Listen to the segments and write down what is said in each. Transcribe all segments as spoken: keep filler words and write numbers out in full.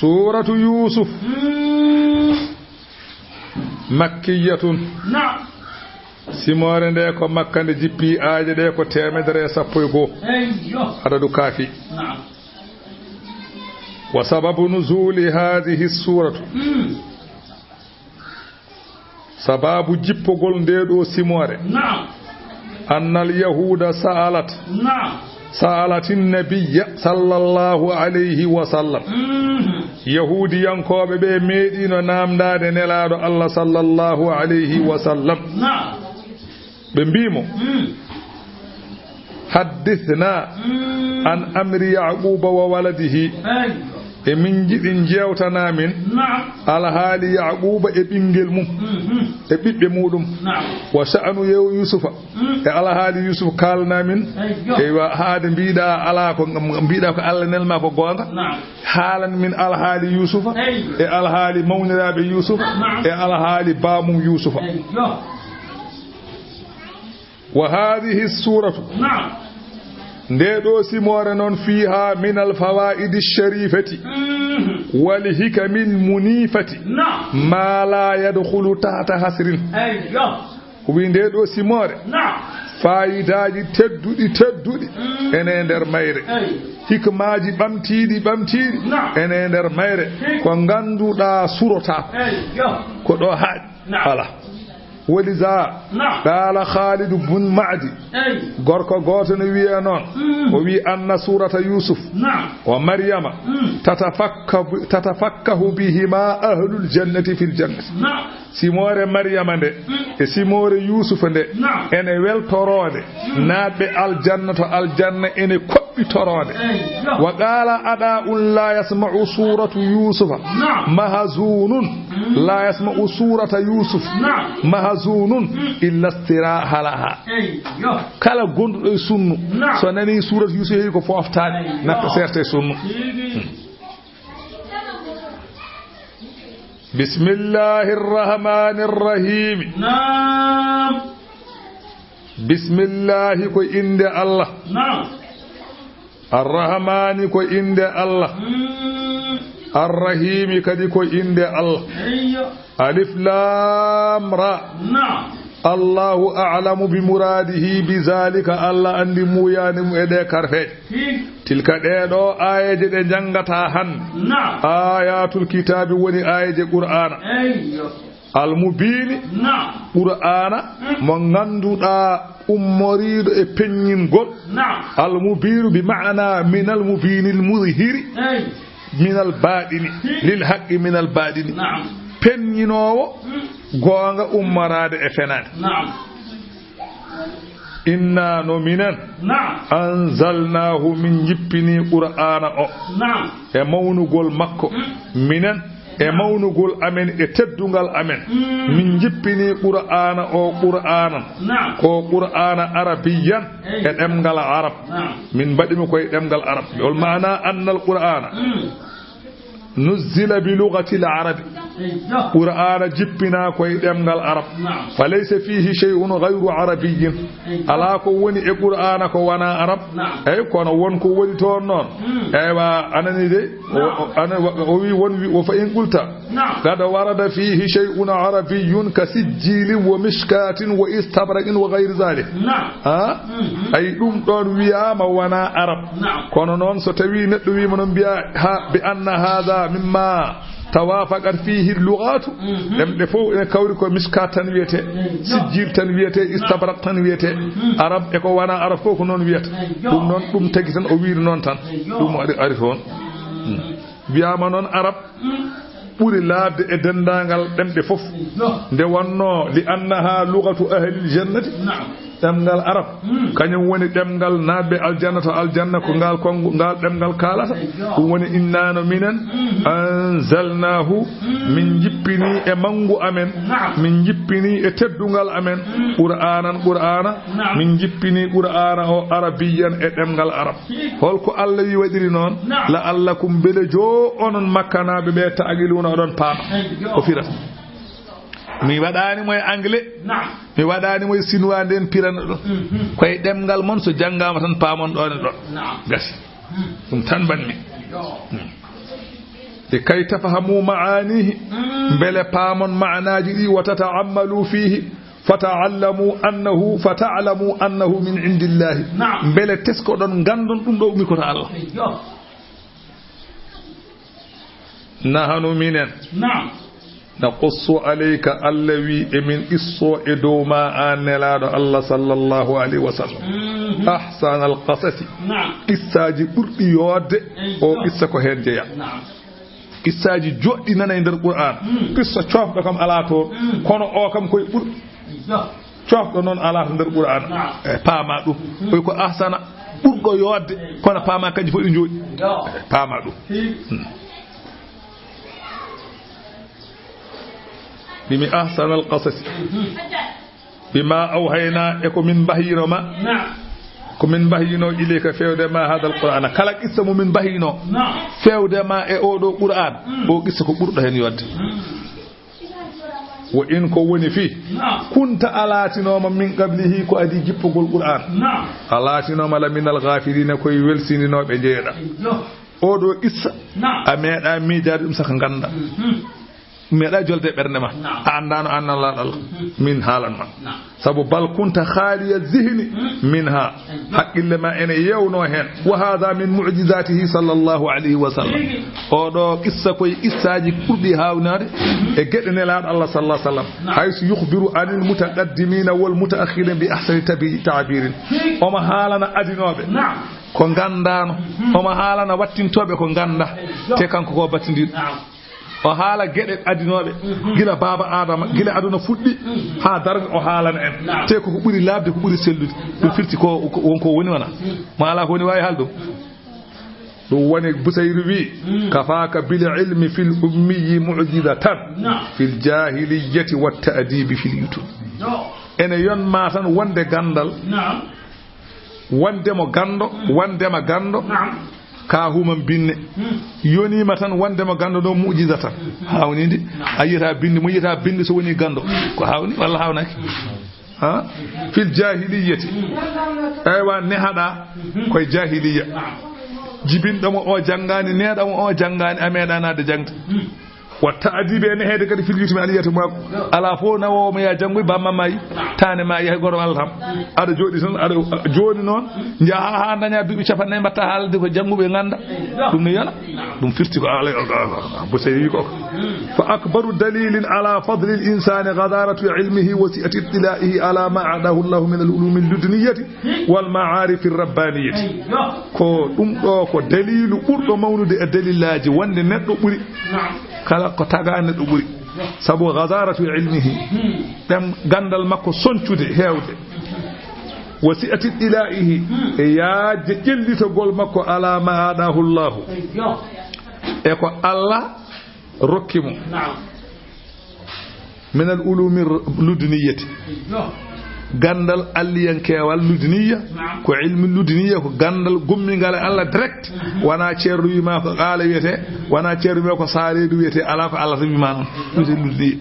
Suuratu Yuusuf. Mm. Makkiyatun. Naam. Simoore nde ko Makka nde jippi, aaje ɗe ko teemedere e sappo e goo. Eyyo. Adadu kaafi. Naam. Wa sababu nuzuuli haadihi suuratu. Mm. Sababu jippogol nde ɗo simoore. Naam. Annal yahuuda sa'alat. Naam. Sa'alatin nabiyya sallallahu alayhi wa sallam. Mhm. Yahuudiyankooɓe ɓe meeɗino naamndaade Nelaaɗo Allah sallallahu alayhi wa sallam. Naam. Ɓe mbii mo, Mm. "Haddithna Mm. an amri Yaquuba wa waladihi." Eyyo. E min njiɗi njeewtana min Naam. alhaali Yaquuba e ɓinngel mum, Mhm. e ɓiɓɓe muɗum. Naam. Wa sha'nu Yu-, Yuusufa. Mm. E alhaali Yuusuf kaalana min. Eyyo. Eywa, haade mbiɗa ala ko, mbiɗa ko Allah nelma ko goonga. Naam. Haalan min alhaali Yuusufa. Eyyo. E alhaali mawniraaɓe Yuusufa. Naam. E alhaali baamum Yuusufa. Eyyo. Wa haadihi suuratu. Naam. Nde ɗo simoore noon fiiha min al fawaa'idi sharifati Mhm. wal hikamil munifati Naam. ma la yadkhulu tahta hasrin. Eyyo. O wi nde ɗo simoore Naam. faayidaaji tedduɗi, tedduɗi Mm. ene nder mayre. Eyyo. Hikmaaji ɓamtiiɗi, ɓamtiiɗi Naam. ene nder mayre. Hi. Ko ngannduɗaa surotaako. Eyyo. Ko ɗo haaɗi. Naam. Ala. Waliza Naam. qaala Khaalidu bun Ma'di. Ey. Gorko gooto no wiya noon. Mm. O wi anna suurata Yuusuf Naam. wa Maryama Mm. tatafakka-, tatafakkahu bihima ahlul jannati fil jannati. Naam. Simoore Maryama nde Mm. e simoore Yuusufa nde Naam. ene weltoroode Mm. naatɓe aljanna to aljanna ene koɓɓi toroode. Eyyo. Wa qaala adaa'un la yasma'u suuratu Yuusufa Naam. mahzunun. Mm. La yasma'u suurata Yuusuf Naam. mahzunun Mm. illa istiraha laha. Eyyo. Kala gonduɗo e sunnu, Naam. so nani suuratu Yuusuf heewi ko fooftaani, Eyyo. natta seerta e sunnu. Tigi. Bismillahir rahmanir rahim. Naam. Bismillahi ko innde Allah. Naam. Arrahmaani ko innde Allah. Mm. Arrahiimi kadi ko innde Allah. Eyyo. Alif Laam Ra. Naam. Allahu a'lamu bi muraadihi bi zaalika. Allah anndi muuyaani mum e ɗee karfeeje. Tigi. Tilka ɗee ɗoo aayeeje ɗe njanngataa hannde. Naam. Aayaatul kitaabi woni aayeeje Qur'aana. Eyyo. Almubiini, Naam. Qur'aana, Mm. mo ngannduɗaa ummoriiɗo e peññingol. Naam. Almubiinu bi maana minal mubiinil muzhiri Ey. minal baaɗini, Hi. lil haqqi minal baaɗini. Naam. Peññinoowo Mm. goonga ummoraade e fenaande. Naam. Inna no minen Naam. anzalnaahu min njippini Qur'aana o Naam. e mawnugol makko Mm. minen e mawnugol amen e teddungal amen Mm. min njippini Qur'aana o Qur'aanan Naam. ko Qur'aana arabiyyan Ey. e ɗemngal arab Naam. min mbaɗi mo koye ɗemngal arab wal maana annal Qur'aana Mm. nuzzila bi lugatil arabi. Eyyo. Qur'aana jippinaa ko e ɗemngal arab. Naam. Fa laysa fiihi shay'un ghayru arabiyyin. Eyyo. Alaa ko woni e Qur'aana ko wanaa arab. Naam. Eyi, kono won ko woni toon noon. Mm. Eywa, anani de, o, Naam. o, ana, o wi won wi, o fa in qulta. Naam. Qad warada fiihi shay'un arabiyyun ka sijjilin wa mishkatin wa istabraqin wa ghayri zalik. Naam. Ha? Mhm. Ay ɗum ɗoon wiyaama wanaa arab. Naam. Kono noon so tawii neɗɗo wiima noon mbiya ha, bi anna haada mimma tawafaqat fiihi lughatu. Mhm. Ɗemɗe fof ene kawri ko miskat tan wiyetee, Mhm. sijjil tan wiyetee, Naam. istabraq tan wiyetee. Mhm. Arab e ko wanaa arab fof ko noon wiyata. Eyyo. Ɗum noon, ɗum tagi tan o wiiri noon tan. Eyyo. Ɗum ari, ari toon. Mhm. Wiyaama noon arab Mm. ɓuri laaɓde e denndaangal ɗemɗe fof. Eyyo. Nde wonnoo li annaha lughatu ahlil jannati. Naam. Ɗemngal arab Mm. kañum woni ɗemngal naatɓe aljanna to aljanna ko ngal konngu ngal ɗemngal kaalata. Eyyo. Ɗum woni inna no minen Mm. anzalnaahu Mm. min njippini e manngu amen Naam. min njippini e teddungal amen Mm. qur'aanan qur'aana Naam. min njippini qur'aana o arabiyyan e ɗemngal arab. Holko Allah wi waɗiri noon? Naam. La'allakum, mbele joo onon makkanaaɓe ɓe ta'qiluuna oɗon paama. Eyyo. Ko firata. Mi waɗaani mo e anglais. Naam. Mi waɗaani mo e sinwaa nden pirana ɗon. Mhm. Koye ɗemngal mon so janngaama tan paamon ɗon e ɗon. Naam. Gasi. Hmm. Ɗum tan mbaɗmi. Eyyo. Hmm. لكي تفهموا معانيه, mbele paamon maanaaji ɗi, وتتأملوا فيه, فتعلموا أنه, فتعلموا أنه من عند الله, mbele teskoɗon, nganndon ɗum ɗo ummikota Allah. نحن, minen, نقص عليك, Allah wi, emin qissoo e dow ma, an Nelaaɗo Allah, صلى الله عليه وسلم, أحسن القصص, qissaaji ɓurɗi yooɗde, o qissa ko heen jeyaa. Qissaaji joɗɗi nana e nder Qur'aan. Qissa coofɗo kam alaa toon, kono o kam koye ɓurɗo. Coofɗo noon alaa to nder Qur'aan. E paama ɗum. Koy ko ahsana, ɓurɗo yooɗde, kono paama kanji fof ɗi jooɗi. E paama ɗum. Bima ahsanal qasasi. Bima awhayna, e ko min mbahyino ma. Ko min mbahyino ilayka, fewde ma, hadal Qur'ana. Kala qissa mo min mbahyino fewde ma e oɗo Qur'an, o qissa ko ɓurɗo hen yodde. Wa in, ko woni fii, kunta, a laatinooma, min qablihi, ko adii jippogol Qur'an, a laatinooma la minal ghafilina, koye welsindinooɓe njeeɗa. Oɗo qissa, a meeɗa miijaade ɗum saka ngannda. Meeɗa jolde ɓernde ma. A anndaano, a anndaano laaɗal. Min haalan ma. Sabu bal kunta khaliya zihni minha. Haqqille ma ene yewnoo heen. Wa hadha min mu'jizatihi sallallahu alayhi wa sallam. Oɗo qissa koye qissaaji ɓurɗi haawnaade e geɗe Nelaaɗo Allah sallallahu alayhi wa sallam. Haythu yukhbiru anil mutaqaddimina wal mutaakhirina bi ahsani tabi-, ta'birin. Omo haalana adinooɓe ko nganndaano. Omo haalana wattintooɓe ko ngannda. Te kanko ko battindiiɗo. O haala geɗe adinooɓe, gila baaba Adama, gila aduna fuɗɗi, haa darnga, o haalana en. Te ko ko ɓuri laaɓde, ko ɓuri sellude. Ɗum firti ko, ko, won ko woni wona. Mo alaa ko woni waawi haal ɗum. Ɗum woni Busayri wi, "Kafaaka bil ilmi fil ummiyi mu'jizatan, fil jahiliyyati wat ta'dibi fil yutun." Ene yon ma tan wonde ganndal. Wondema ganndo, wondema ganndo, ka human binne. Yonima tan wondema ganndo ɗo mu'jiza tan. Haawnidi. A yiyata binndi, mo yiyata binndi so woni ganndo. Ko haawni walla haawnaki? Ha? Fil jahiliyyati. Eywa, nehaɗa koye jahiliyya. Jibinɗo mo o janngaani, neɗɗo mo o janngaani, a meeɗa naade jangde. Wa ta'dibi, e neheede kadi fil yutumi, aliyatu maako. Alaa fof nawoowo mo yaa janngoy, bamma maayi, taane maayi, hay gooto wallata mo. Aɗa jooɗi tan, aɗa jooni noon, njaha haa ndaña duuɓi capanɗe nayi, mbatta haalde ko jannguɓe ngannda. Ɗum ne yona. Ɗum firti ko ala, Busayri wi ko. Fa akbaru dalilin ala fadlil insani ghadaratu ilmihi wa si'ati ittila'ihi ala ma a'dahu Allahu min al-ulumi al-ladunniyyati wal ma'arifi ar-rabbaniyati. Ko ɗum ɗo ko dalilu ɓurɗo mawnude e dalilaaji wonde neɗɗo ɓuri. Kala ko taga neɗɗo ɓuri. Sabu ghazaratu ilmihi, ɗem ganndal makko soncude, heewde. Wa si'ati ittila'ihi, e yaajde ƴellitagol makko ala ma a'dahu Allahu. E ko Allah rokki mo. Min al ulumi laduniyati. Ganndal alliyankewal ludniya, ko ilmi ludniya, ko ganndal gummingal e Allah direct. Wona ceerno wi ma ko qaala wiyete, wona ceerno wi ma ko saareedu wiyete, alaa, ko Allah tan wi ma noon. Wiyete ludniya.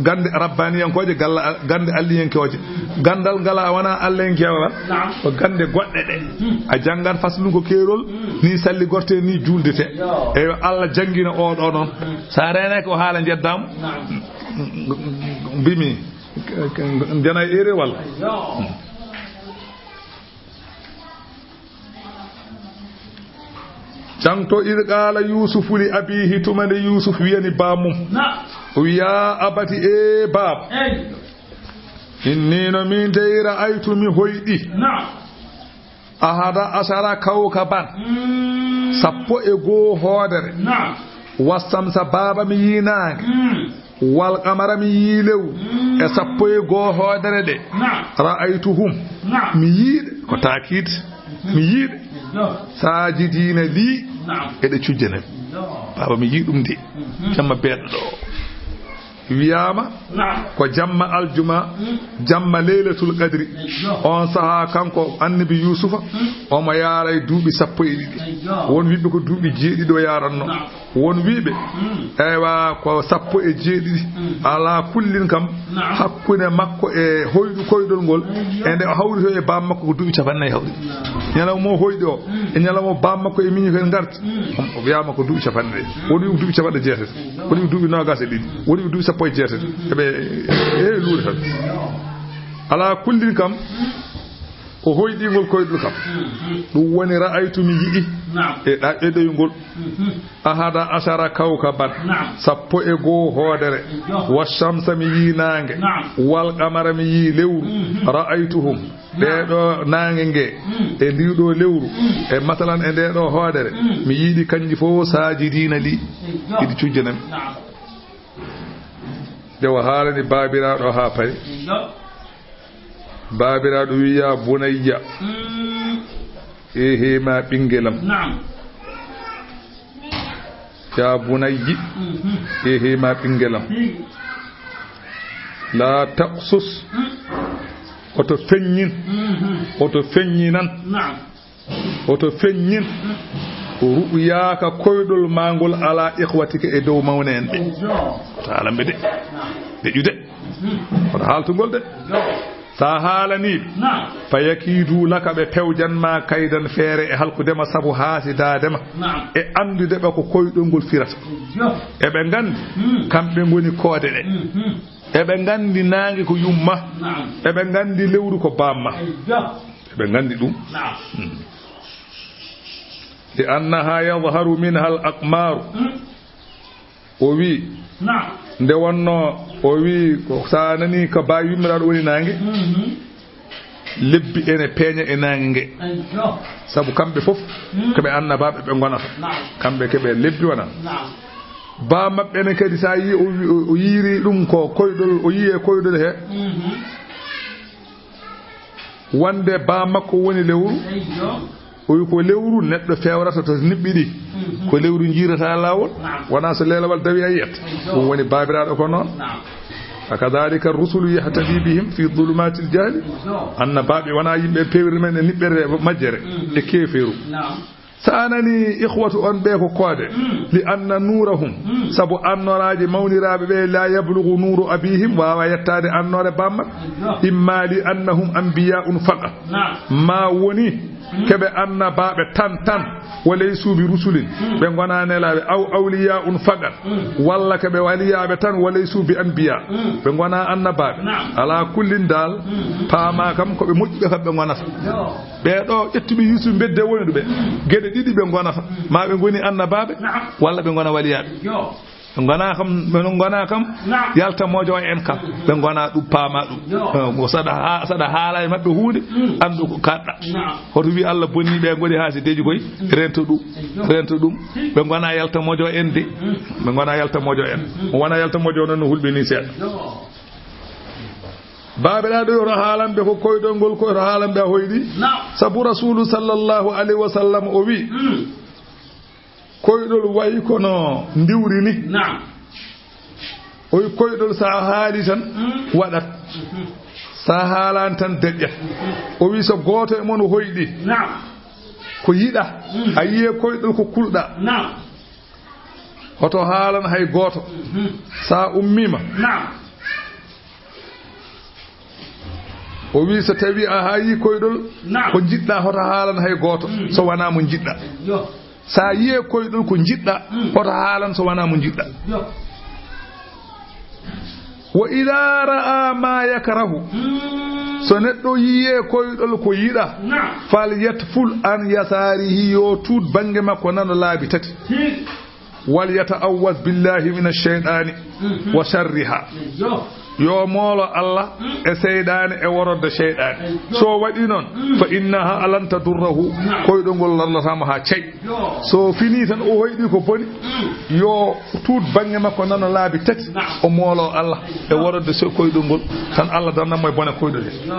Gannde rabbaniyankooje, galla-, gannde alliyankooje. Ganndal ngal a wona alliyankewal, ko gannde goɗɗe ɗe. A janngan faslun ko keerol, ni salli gorte, ni juuldete. Eywa, Allah janngina oɗo noon. Sa reenaaki o haala njeddaam. Mbimi, njanay ere walla? Canto, "Id qala Yusufu li abihi", tuma nde Yusuf wiyani baamum. O wiya, "Abati, e baaba. Inni no min dey ra'aytu mi hoyɗi." "Ahada ashara kawkaban." Sappo e goo hoodere. "Wassamsa, baaba, mi yii naange. Wal qamara, mi yii lewru." E sappo e goo hoodere ɗe. "Ra'aytuhum." Mi yii ɗe. Ko taakiid. Mi yii ɗe. "Saajidiina lii." Eɗe cujjana mi. Baaba, mi yii ɗum de. Jamma beeɗo ɗo. Wiyaama ko jamma aljuma, jamma Leylatul Qadri. On sahaa, kanko Annabi Yuusufa, omo yaaray duuɓi sappo e ɗiɗi. Won wiɓɓe ko duuɓi jeeɗiɗi o yaaranno. Won wiiɓe, eywa, ko sappo e jeeɗiɗi. Alaa kullin kam, hakkunde makko e hoyɗu koyɗol ngol, e nde o hawrito e baam makko ko duuɓi capanɗe nayi hawri. Ñalawma o hoyɗi o, e ñalawma o baam makko e miñi ko en ngarti. O wiyaama ko duuɓi capanɗe nayi. Woni duuɓi capanɗe jeetati. Woni duuɓi noogaas e ɗiɗi. Woni duuɓi sappo e jeetati. Eɓe, e luure tan. Alaa kullin kam, o hoyɗi ngol koyɗol kam. Ɗum woni ra'aytu mi yi'i. Naam. E ɗa-, e ɗoyngol. Ahada ashara kawkaban. Naam. Sappo e goo hoodere. Yo. Wa shamsa mi yii naange. Naam. Wal qamara mi yii lewru. Ra'aytuhum. Naam. Ɗee ɗo naange nge. E ndii ɗo lewru. E masalan e ndee ɗo hoodere. Mi yiiɗi kanji fof saajidiina li. Yo. Iɗi cujjanami. Naam. Nde o haalani baabiraaɗo haa payi. Yo. Baabiraaɗo wi'i, "Yaa bunayya." Mm. Ehe ma ɓingelam. Naam. "Yaa bunayyi." Mhm. Ehe ma ɓingelam. Hi. "Laa taqsus." Mm. Oto feññin. Mhm. Oto feññinan. Naam. Oto feññin. Mm. Ru'yaaka koyɗol ma ngol ala ikhwatika e dow mawne en ɓe. Yo. Oto haalan ɓe de. Naam. Deƴƴude. Mhm. Oto haaltu ngol de. Yo. Sa haalanii ɓe, naam, fa yakiidu laka, ɓe pewjan ma kaydan, feere e halkude ma, sabu haasidaade ma, naam, e anndude ɓe ko koyɗol ngol firata. Yo. Eɓe nganndi, hmm, kamɓe ngoni koode ɗe. Mhm. Eɓe nganndi naange ko yumma. Naam. Eɓe nganndi lewru ko baamma. Yo. Eɓe nganndi ɗum. Naam. Hmm. Li annaha yadharu minha al aqmaru. Hmm. O wi, naam, nde wonno, o wi, ko sa nani ko ba yummiraaɗo woni naange, mhm, lebbi ene peeña e naange nge. Ayyo. Sabu kamɓe fof, mm, ko ɓe annabaaɓe ɓe ngonata. Naam. Kamɓe ko ɓe lebbi wonata. Naam. Ba maɓɓe ne kadi sa yi o wi, o, o yiiri ɗum ko koyɗol, o yi e koyɗol he. Mhm. Wonde ba makko woni lewru. Eyyo. O wi ko lewru neɗɗo fewrata to niɓɓiɗi. Mhm. Ko lewru jiirata laawol. Naam. Wona so leelawal dawi a yiyat. Eyyo. Ɗum woni baabiraaɗo ko noon. Naam. Fa kadhalika ar-rusulu yahtadi bihim fi dhulumatil jahli. Eyyo. Annabaaɓe wona yimɓe pewre men e niɓɓere majjere, mhm, e keeferu. Naam. Sa nani ikhwatu on ɓe ko koode, mm, li anna nurahum, mm, sabu annoraaji mawniraaɓe ɓe, la yablughu nuru abihim, waawa yettaade annoore bammakko. Yo. Imma li annahum anbiya'un faqat. Naam. Ma woni, mm, keɓe annabaaɓe tan tan, wa laysu bi rusulin, mm, ɓe ngona nelaaɓe, aw awliya'un faqat, mm, walla keɓe waliyaaɓe tan, wa laysu bi anbiya, mm, ɓe ngona annabaaɓe. Naam. Ala kullin dal, mm, paama kam ko ɓe moƴƴuɓe kam ɓe ngonata. Yo. Ɓee ɗo ƴettuɓe Yuusuf mbedde woni ɗo ɓe. Geɗe ɗiɗi ɓe ngonata. Ma ɓe ngoni annabaaɓe, naam, walla ɓe ngona waliyaaɓe. Yo. Ɓe ngona kam, ɓe ngona kam, naam, yalta mojo en kam. Ɓe ngona ɗum paama ɗum. Yo. Eh, ko saɗa ha-, saɗa haala e maɓɓe huunde, mm, anndu ko kaɗɗa. Naam. Hoto wi Allah bonni ɓe ngoni haasideeji koy, mm, rento ɗum. Yo. Rento ɗum. Ɓe ngona yalta mojo en de. Mm. Ɓe ngona yalta mojo en. Mm. Mo wona yalta mojo noon no hulɓini seeɗa. Yo. Baabiraaɗo yo to haalan ɓe ko koyɗol ngol, ko to haalan ɓe a hoyɗi. Naam. Sabu Rasuulu sallallahu alayhi wa sallam o wi, mm, koyɗol wayi kono ndiwri ni. Naam. O wi koyɗol sa haali tan, mm, waɗat. Mhm. Sa haalani tan deƴƴat. Mhm. O wi so gooto e mon hoyɗi. Naam. Ko yiɗa. Mm. A yiye koyɗol ko kulɗa. Naam. Hoto haalan hay gooto. Mhm. Sa ummiima. Naam. O wi so tawi a haayi koyɗol, naam, ko jiɗɗa hoto haalan hay gooto, mm, so wona mo jiɗɗa. Yo. Sa yiye koyɗol ko jiɗɗa, mm, hoto haalan so wona mo jiɗɗa. Yo. Wa idha ra'a ma yakrahu. Mm. So neɗɗo yiye koyɗol ko yiɗa, naam, fal yatful an yasarihi, yo tuut bannge makko nano laabi tati. Hi. Wal yata'awwaz billahi mina shaytani, mhm, wa sharriha. Yo. Yo moolo Allah, mm, e seyɗaane e worode seyɗaane. Yo. So waɗi noon, mm, fa innaha lan tadurrahu, naam, koyɗol ngol lorlataamo haa cey. Yo. So fini tan o hoyɗi ko boni, mm, yo tuut bannge makko nano laabi tati, naam, o moolo Allah e worode se-, koyɗol ngol, tan Allah darnan mo e bone koyɗol he. Yo.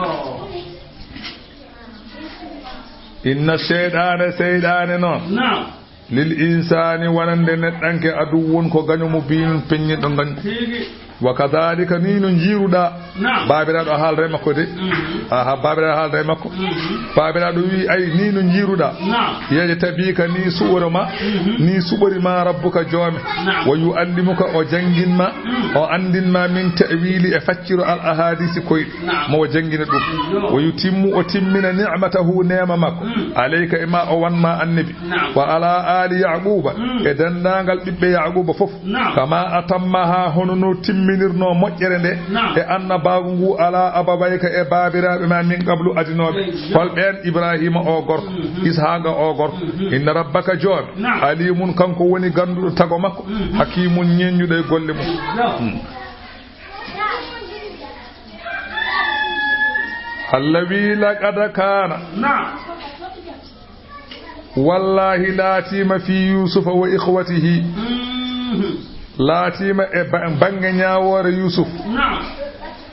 Inna shaytana, seyɗaane noon. Naam. Lil insaani, wonande neɗɗanke, aduwwun, ko gaño mubiinun, peññiɗɗo gaño. Tigi. Wa kadhalika, ni no njiiruɗaa. Naam. Baabiraaɗo haalda e makko de. Mhm. Aha, baabiraaɗo haalda e makko. Mhm. Baabiraaɗo wi, ay, ni no njiiruɗaa. Naam. Yajtabika, ni suɓoro ma, mhm, ni suɓori ma rabbuka joome. Naam. Wa yuallimuka, o janngin ma, mhm, o anndin ma min ta'wili e facciro al ahadisi koyɗe. Naam. Mo o janngina ɗum. Yo. Wa yutimmu, o timmina ni'matahu, neema makko. Mhm. Alayka, e ma, o wan ma annabi. Naam. Wa ala ali Yaquba, mm, e denndaangal ɓiɓɓe Yaquba fof. Naam. Kama atammaha, hono no timminirno moƴƴere nde, naam, e annabaagu ngu ala abawayka, e baabiraaɓe ma min qablu adinooɓe. Eey. Hol ɓeen? Ibrahima o gorko, mhm, Ishaqa o gorko. Mhm. Inna rabbaka joome, naam, alimun kanko woni gannduɗo tago makko, mhm, hakimun ñeññuɗo e golle mum. Naam. Hmm. Allah wi laqad kana. Naam. Wallahi, laatiima fi Yuusufa wa ikhwatihi. Mhm. Laatiima e ba-, baŋŋe ñaawoore Yuusuf. Naam.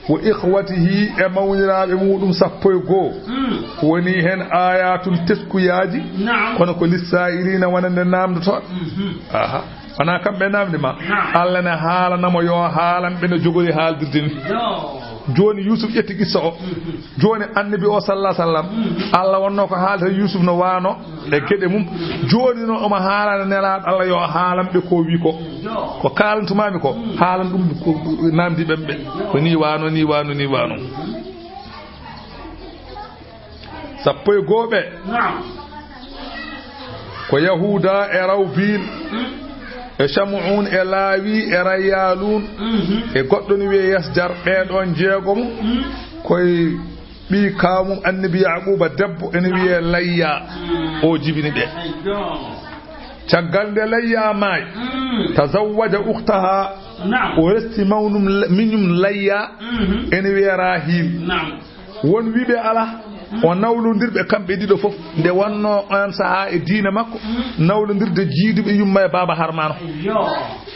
Wa ikhwatihi, e mawniraaɓe muuɗum sappo e goo. Mm. Woni heen ayatun, teskuyaaji. Naam. Kono ko lissaa'iliina, wonande naamndotooɓe. Mhm. Aha. Wonaa kamɓe naamndi ma. Naam. Allah ne haalana mo yo haalan ɓe no jogori haaldirde ni. Yo. Jooni Yuusuf ƴetti qissa o. Mhm. Jooni annabi o, sallallahu alaihi wasallam, mhm, Allah wonno ko haalata Yuusuf no waano e geɗe mum. Jooni no omo haalana Nelaaɗo Allah yo haalan ɓe ko wi ko. Yo. Ko kaalantumaami ko, mhm, haalan ɗum ko naamndi ɓen ɓe. Ko ni waano, ni waano, ni waano. Sappo e goo ɓe. Naam. Ko Yahuuda e Rawbiil, mm, e Shamuun e Laawi e Rayyaaluun, mhm, e goɗɗo no wiyee Yasjar, ɓee ɗoon jeegomo, mm, koye ɓii kaawum annabi Yaaquuba debbo ene wiyee Layya, mm, o jibini ɓe. Ayyo. Caggal nde Layya maayi, mm, tazawwaja ukhtaha, naam, o resti mawnum, miñum Layya, mhm, ene wiyee Rahiil. Naam. Won wiiɓe alaa, o nawlondirɓe kamɓe ɗiɗo fof. Nde wonno on sahaa e diine makko, nawlondirde jiiduɓe yumma e baaba harmaano. Yo.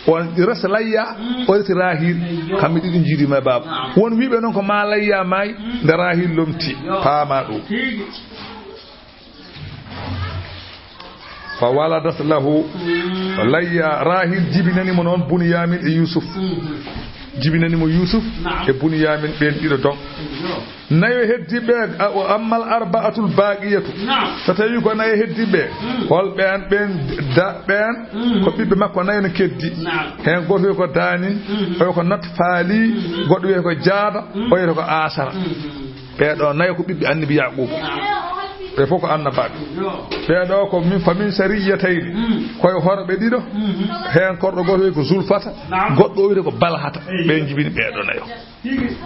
O resa Layya, o resi Rahiil, kamɓe ɗiɗo jiidu yumma e baaba. Won wiiɓe noon ko maa Layya maayi, nde Rahiil lomti, yo, paama ɗum. Tigi. Fa waladat lahu. Mm. Layya, Rahil jibinani mo noon Bunyamin e Yusuf. Mhm. Jibinani mo Yusuf, naam, e Bunyamin, ɓeen ɗiɗo don. Yo. Nayo heddiɓe, a, o ammal arba'atul baqiyatu. Naam. So tawi ko nayo heddiɓe, mm, hol ɓeen, ɓeen da-, ɓeen, mm, ko ɓiɓɓe makko nayo no keddi. Naam. Heen gooto wiye ko Danin, mm, oyo ko Natfali, mm, goɗɗo wiye ko Jaada, mm, oyo ko Asara. Mm. Ɓee ɗoo nayo ko ɓiɓɓe annabi Yaquuba. Ɓe fof ko annabaaɓe. Ɓee ɗoo ko min, fa min sariyatayni. Mm. Koye horɓe ɗiɗo. Mm-hmm. Heen korɗo gooto wiye ko Zulfata, naam, goɗɗo o wiyetee ko Balhata. Eyi. Ɓe jibini ɓee ɗoo nayo. Tigi.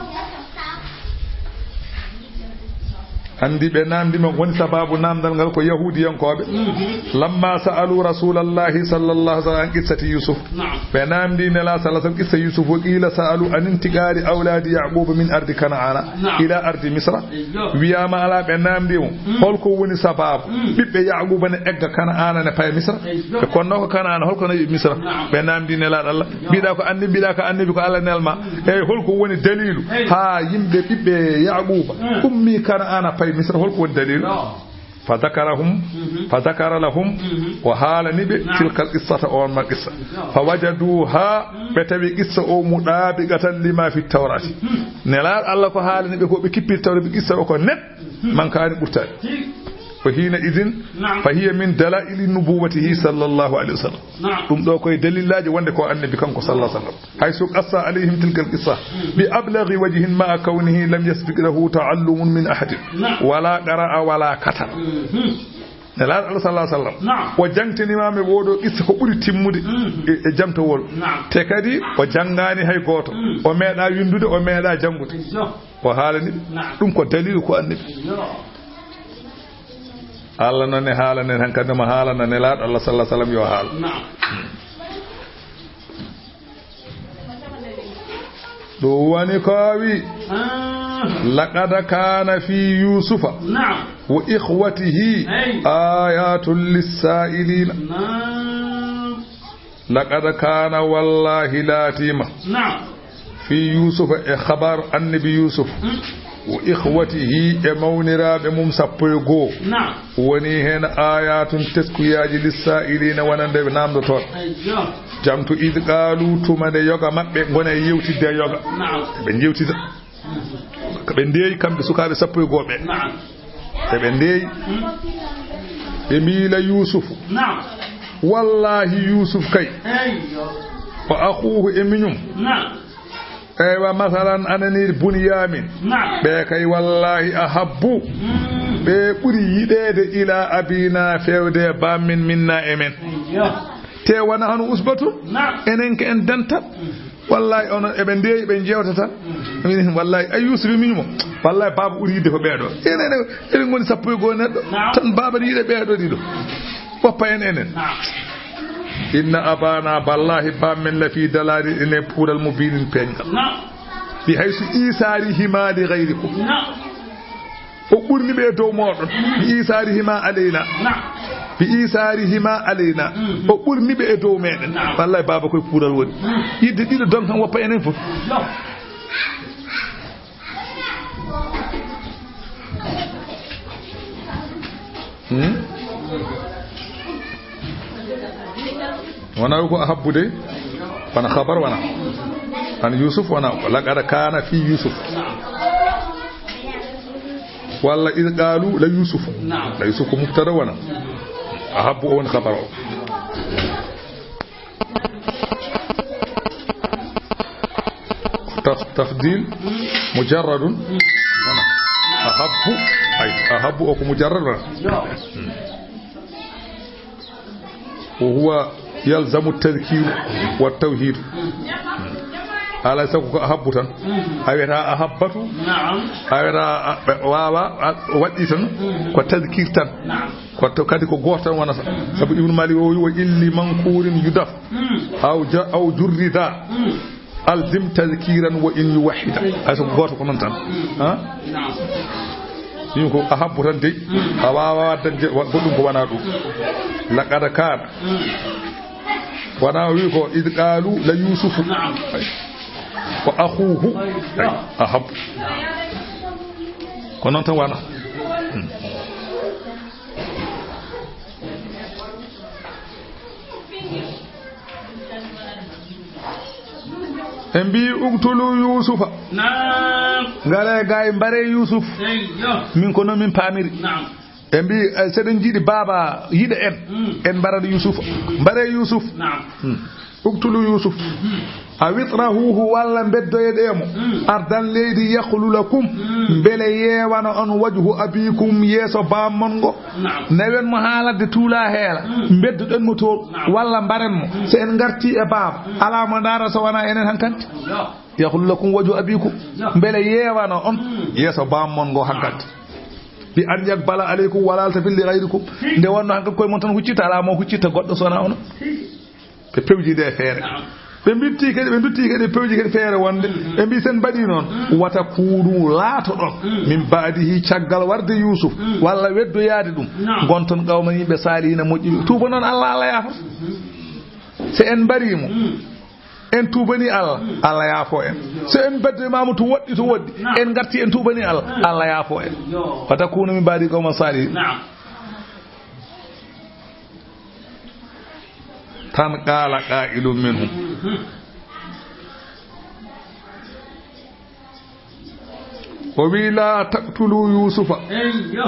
Anndi ɓe naamndi ma, woni sabaabu naamndal ngal ko Yahuudiyankooɓe. Mm-hmm. Lamma sa'alu Rasulallahi sallallahu alaihi wasallam an qissati Yusuf. Naam. Ɓe naamndi Nelaaɗo sallallahu alaihi wasallam qissa Yusuf, wa qila sa'alu anin tigaari awlaadi Yaquuba min ardi Kana'ana, naam, ila ardi Misra. Eyyo. Wiyaama alaa, ɓe naamndi mo, mm, hol ko woni sabaabu, mm, ɓiɓɓe Yaquuba ne egga Kana'ana ne paya Misra? Eyyo. Ɓe konno ko Kana'ana, hol ko nawi Misra? Naam. Ɓe naamndi Nelaaɗo Allah. Eyyo. Mbiɗa ko annabi, mbiɗa ko annabi, ko Allah nel ma. Mm. Eyyi, hol ko woni daliilu, eyyo, haa yimɓe ɓiɓɓe Yaquuba, mm, ummi Kana'ana pay Misra? Hol ko woni daliilu? Eyyo. Fa dakarahum, mhm, fa dakara lahum, mhm, o haalani ɓe, naam, tilkal qissata, on ma qissa. Naam. Fa wajaduha, mhm, ɓe tawi qissa o muɗabiqatan lima fi tawrati. Mhm. Nelaaɗo Allah ko haalani ɓe ko, ɓe kippiri tawra, ɓe qissa o ko net, mhm, mankaani ɓurtaani. Tigi. Fa hina idin, naam, fa hiya min dalaili nubuwatihi sallallahu alaihi wasallam. Naam. Ɗum ɗo koye dalillaaji wonde ko annabi kanko sallallahu alaihi wasallam. Haysu qassa alayhim tilkal qissa bi ablaghi wajhin ma'a kawnihi lam yasbiq lahu ta'allumun min ahadin. Naam. Wala qara'a wala kataba. Mhm. Nelaaɗo Allah sallallahu alaihi wasallam. Naam. O jangtaniima mi oɗo qissa ko ɓuri timmude, mhm, e, e jamtowol. Naam. Te kadi o jangaani hay gooto. Mm. O meeɗa windude, o meeɗa jangude. Eyyo. O haalani ɓe. Naam. Ɗum ko dalilu ko annabi. Eyyo. Allah noon ne haalana en, hankadi omo haalana Nelaaɗo Allah sallallahu alaihi wasallam yo haal. Naam. Ɗum woni ko o wi, ah, laqad kana fi Yusufa, naam, wa ikhwatihi, eyi, ayatun lissailina. Naam. Laqad kana, wallahi laatima, naam, fi Yusufa, e khabar annabi Yusuf. Mm. Wa ikhwatihi, e mawniraaɓe mum sappo e goo. Naam. Woni heen aayatun teskuyaaji lissa'iliina, wonande ɓe naamndotooɓe. Ayyo. Jaŋto, id qaalu, tuma nde yoga maɓɓe ngoni e yewtidde e yoga. Naam. Ɓe njewtida. Ko ɓe ndeeyi kamɓe sukaaɓe sappo e goo ɓe. Naam. Eɓe ndeeyi. Hmm. Ɓe mbiyi la Yuusufu. Naam. Wallaahi Yuusuf kay. Eyyo. Wa axuuhu e miñum. Naam. Eywa, masalan, anani Bunyamin. Naam. Ɓe kay wallaahi ahabbu. Hmm. Ɓe ɓuri yiɗeede ila abina feewde bammin minna e men. Eyyo. Te wona hano usbatun. Naam. Enen ko en dental. Hmm. Wallahi, onon eɓe ndeeyi, ɓe njeewta tan. Min, wallahi, ay Yuusuf, min mo. Wallahi, baaba ɓuri yiɗde ko ɓeeɗo. Enen, eɗen ngoni sappo e goo neɗɗo. Naam. Tan baaba ne yiɗa ɓeeɗo ɗiɗo. Woppa en enen. Naam. Inna abana, wallahi, bammen la fi dalali, ene puural mubinin peeñgal. Naam. Bi haysu isari hima li ghayrikum. Naam. O ɓurni ɓe e dow mooɗon. Bi isaarihima alayna. Naam. Bi isaarihima alayna. Mhm. O ɓurni ɓe e dow meɗen. Naam. Wallahi, baaba koye puural woni. Mhm. Yidde ɗiɗo don tan woppa enen fof. Yo. Hmm? Wona ko ahabbu de, wona khabar, wona an Yusuf, wona ko laqad kana fi Yusuf. Walla id qalu la Yusuf. Naam. La Yusuf ko mubtada, wona ahabbu o woni khabar o. Taf-, tafdil mujarradun. Wona ahabbu, ay, ahabbu o ko mujarrad, wona. Yo. Hmm. Wa huwa yalzamu tadhkiru wa tawhidu. Alaa sago ko ahabbu tan. A wiyata ahabbatu. Naam. A wiyata a, a, waawa, a, waɗɗi tan. Ko tadhkir tan. Naam. Ko to, kadi ko gooto tan wonata. Sabu Ibnu Malik o wi, "Wa illi mankurin yudaf." Hmm. Aw ja-, aw jurrida. Hmm. Alzim tazkiran wa in yuwahhida. Hay so ko gooto ko noon tan. Ha? Naam. Min ko ahabbu tan dey. Mm. A waawaa dañde wa-, goɗɗum ko wonaa ɗum. Laqad kaana. Mm. Wonaa o wi ko id qaalu la Yuusufu. Naam. Ay. Wa axuuhu. Ay. Ay. Ahabbu. Ko noon tan wonaa. Mm. En mbi uktulu Yuusufa. Naam. Ngare gay mbare Yuusuf. Eyyo. Min ko noon min paamiri. Naam. En mbi, eh, seɗen jiɗi baaba yiɗa en. Mm. En mbarat Yuusufa. Mbare Yuusuf. Naam. Hmm. Uktulu Yuusuf. Mhm. Aw itrahuhu walla mbeddoyeɗe mo. Mm. Ardan leydi yakhlu lakum. Mm. Mbele yewana on wajhu abikum yeeso baam mon ngo. Naam. Nawen mo haa ladde tuula heela. Mm. Mbedduɗen mo toon. Naam. Walla mbaren mo. Mm. So en ngarti e baaba, mm, alaa mo ndaara so wonaa enen hankanti. Yo. Yakhlu lakum wajhu abikum. Yo. Mbele yewana on, mm, yeeso baam mon ngo hankanti. Bi an yaqbala alaykum wala yaltafit li ghayrikum. Nde wonno hankanti koye mon tan huccitta, alaa mo huccitta goɗɗo so wonaa onon. Ɓe pewji nde feere. Naam. Ɓe mbitti kadi, ɓe ndutti kadi, ɓe pewji kadi feere wonde. Mm. Ɓe mbi sen mbaɗi noon, mm, wata kuunu laatoɗon. Mm. Min baadihi caggal warde Yuusuf, mm, walla weddoyaade ɗum. Naam. Ngonton qawman yimɓe saalihina moƴƴuɓe. Tuuba noon Allah, Allah yaafata. Mm. So en mbarii mo, mm, en tuubani Allah, mm, Allah yaafo en. So en beddoymaama to woɗɗi, to woɗɗi, naam, en ngarti en tuubani Allah, mm, Allah yaafo en. Yo. Wata kuunu min baadi qawman saalihin. Naam. Tan qaala qaa'ilun minhum. O wi, "Laa taqtulu Yuusufa." Eyyo.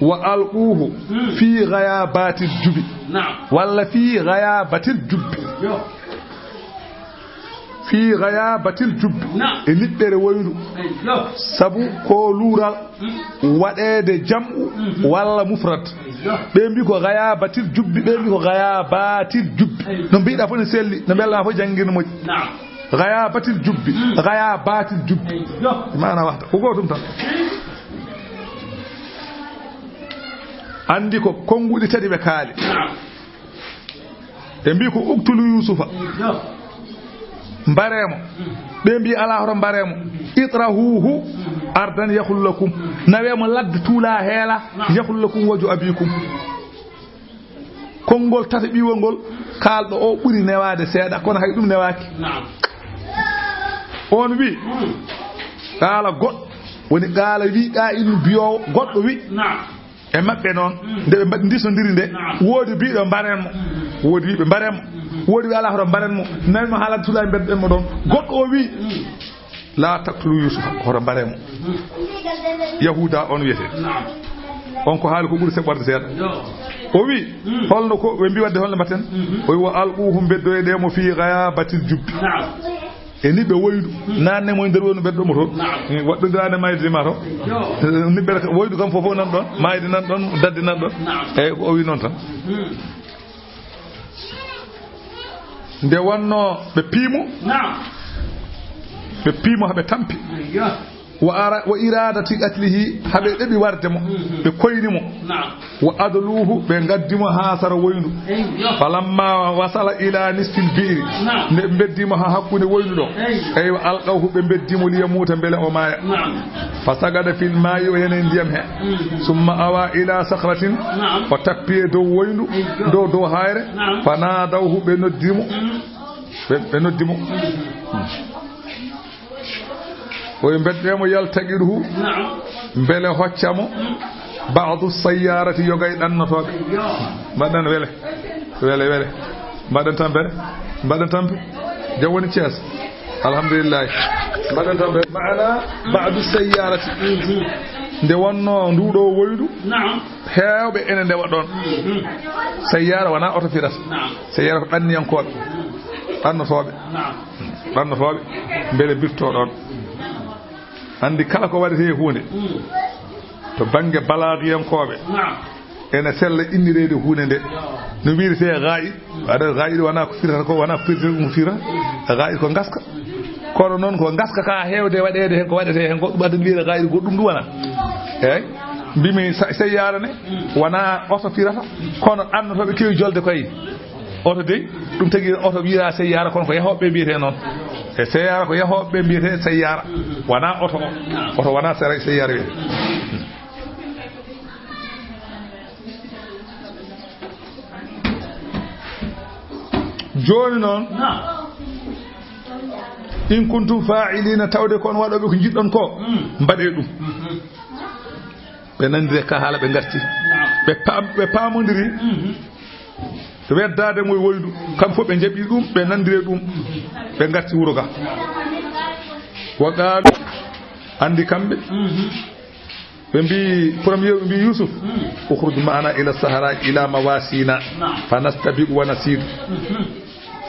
"Wa alquuhu, hmm, fii ghayaabatil jubi." Naam. Walla fii ghayaabatil jubbi. Yo. Fii ghayaabatil jubbi. Naam. E niɓɓere woyru. Eyyo. Sabu ko luural, hmm, waɗeede jam'u, mhm, walla mufrad. Eyyo. Ɓe mbi ko ghayaabatil jubbi, ɓe mbi ko ghayaabatil jubbi. Eyyo. No mbiɗa fof ne selli, no mbelɗa fof janngirde moƴƴi. Naam. Ghayaabatil jubbi, hmm, ghayaabatil jubbi. Eyyo. Maana wahda. Ko gootum tan. Anndi ko konnguɗi tati ɓe kaali. Naam. Ɓe mbi ko uktulu Yuusufa. Eyyo. Mbaree mo. Mm. Ɓe mbi alaa hoto mbaree mo. Mm. Itrahuuhu, mm, ardan yakhlu lakum. Mm. Nawee mo ladde tuula heela. Naam. Yakhlu lakum wajhu abikum. Konngol tataɓiwol ngol, kaalɗo o ɓuri newaade seeɗa, kono hay ɗum newaaki. Naam. On wi, mm, qaala goɗɗo, Woni qaala wi qaa'ilun biyoowo, goɗɗo wi. Naam. E maɓɓe noon, nde ɓe mbaɗi ndisondiri nde, naam, woodi biiɗo mbaren mo, woodi wiiɓe mbaren mo, woodi wi alaa hoto mbaren mo, nawi mo haalata tula e mbedden mo ɗoon. Goɗɗo o wi, laa taqtulu Yuusufa, hoto mbaren mo. Yahuuda on wiyetee. Naam. On ko haali ko ɓuri seɓɓorde seeɗa. Yo. O wi, holno ko ɓe mbi waɗde, holno mbatten? O wi, wa alquuhu, mbeddoyɗe mo fii gayaabatil jubbi. Naam. E niɓɓe woydu, naanne mo e nder woydu, ɓeddo mo toon. Naam. E waɗɗondiraande mayde ma to. Yo. E niɓɓere ka-, woydu kam fof, fof nan ɗoon, mayde nan ɗoon, dadde nan ɗoon. Naam. Eeyi, ko o wi noon tan. Mhm. Nde wonnoo ɓe piimo, naam, ɓe piimo haa ɓe tampi. Yo. Wa ara-, wa iradati qatlihi, haa ɓe ɗeɓi warde mo, mhm, ɓe koyni mo. Naam. Wa adaluuhu, ɓe ngaddi mo haa sara woyndu. Eyyo. Falamma wasala ila nisfil bi'ri, naam, nde ɓe mbeddi mo haa hakkunde woyndu ɗo. Eyyo. Eywa, alqawhu, ɓe mbeddi mo liyamuuta, mbele o maaya. Naam. Fa sagada fil maa'i, o yani e ndiyam he. Mm. Summa awa ila sakhratin, naam, o tappi e dow woyndu, eyyo, dow, dow hayre. Naam. Fa naadawhu, ɓe noddi mo. Mm. Ɓe, ɓe noddi mo. Mm. O wi, mbedde mo, yaltaqiduhu, naam, mbele hocca mo, baadu sayyarati, yoga e ɗannotooɓe. Yo. Mbaɗen wele, wele, wele. Mbaɗen tampere, mbaɗen tampere. Jam woni Thiès. Alhamdulillah. Mbaɗen tampere. Maana baadu sayyarati. Mhm. Nde wonnoo nduuɗo woydu, naam, heewɓe ene ndewa ɗoon. Mhm. Sayyara wonaa oto firata. Naam. Sayyara ko ɗanniyankooɓe, ɗannotooɓe. Naam. Ɓannotooɓe, mbele mbirtoo ɗoon. Anndi kala ko waɗetee huunde, mm, to bannge balaagiyankooɓe, naam, ene sella innireede huunde nde. No wiiretee gaayi, aɗa gaayi wonaa ko firata ko, wonaa ko firata ɗum firata. Gaayi ko ngaska. Kono noon ko ngaska ka heewde waɗeede heen, ko waɗetee heen ko ɗum addan wiyata gaayi ko ɗum ɗum wonaa. Eeyi, mbimi sa-, seyyaara ne wonaa oto firata, kono ɗannotooɓe keewi jolde koye. Oto dey, ɗum tagi oto wiyaa seyyaara, kono ko yahooɓe ɓe mbiyetee noon. E seyyaara ko yahooɓe ɓe mbiyetee seyyaara, wonaa oto o. Oto wonaa sere-, seyyaara wiyetee. Jooni noon, naam, in kuntum fa'ilina, tawde ko on waɗooɓe ko njiɗɗon ko, mm, mbaɗee ɗum. Mhm. Ɓe nanndiri ka haala, ɓe ngarti. Naam. Ɓe paam-, ɓe paamondiri. Mhm. Weddaade mo e woydu, kam fof ɓe njaɓi ɗum, ɓe nanndiri ɗum, ɓe ngarti wuro ga. Wa qaalu, anndi kamɓe, mhm, ɓe mbi, premier ɓe mbi Yuusuf, mhm, ukhruj ma'ana ila sahara ila mawasina, naam, fa nastabiq wa nasidu. Mhm.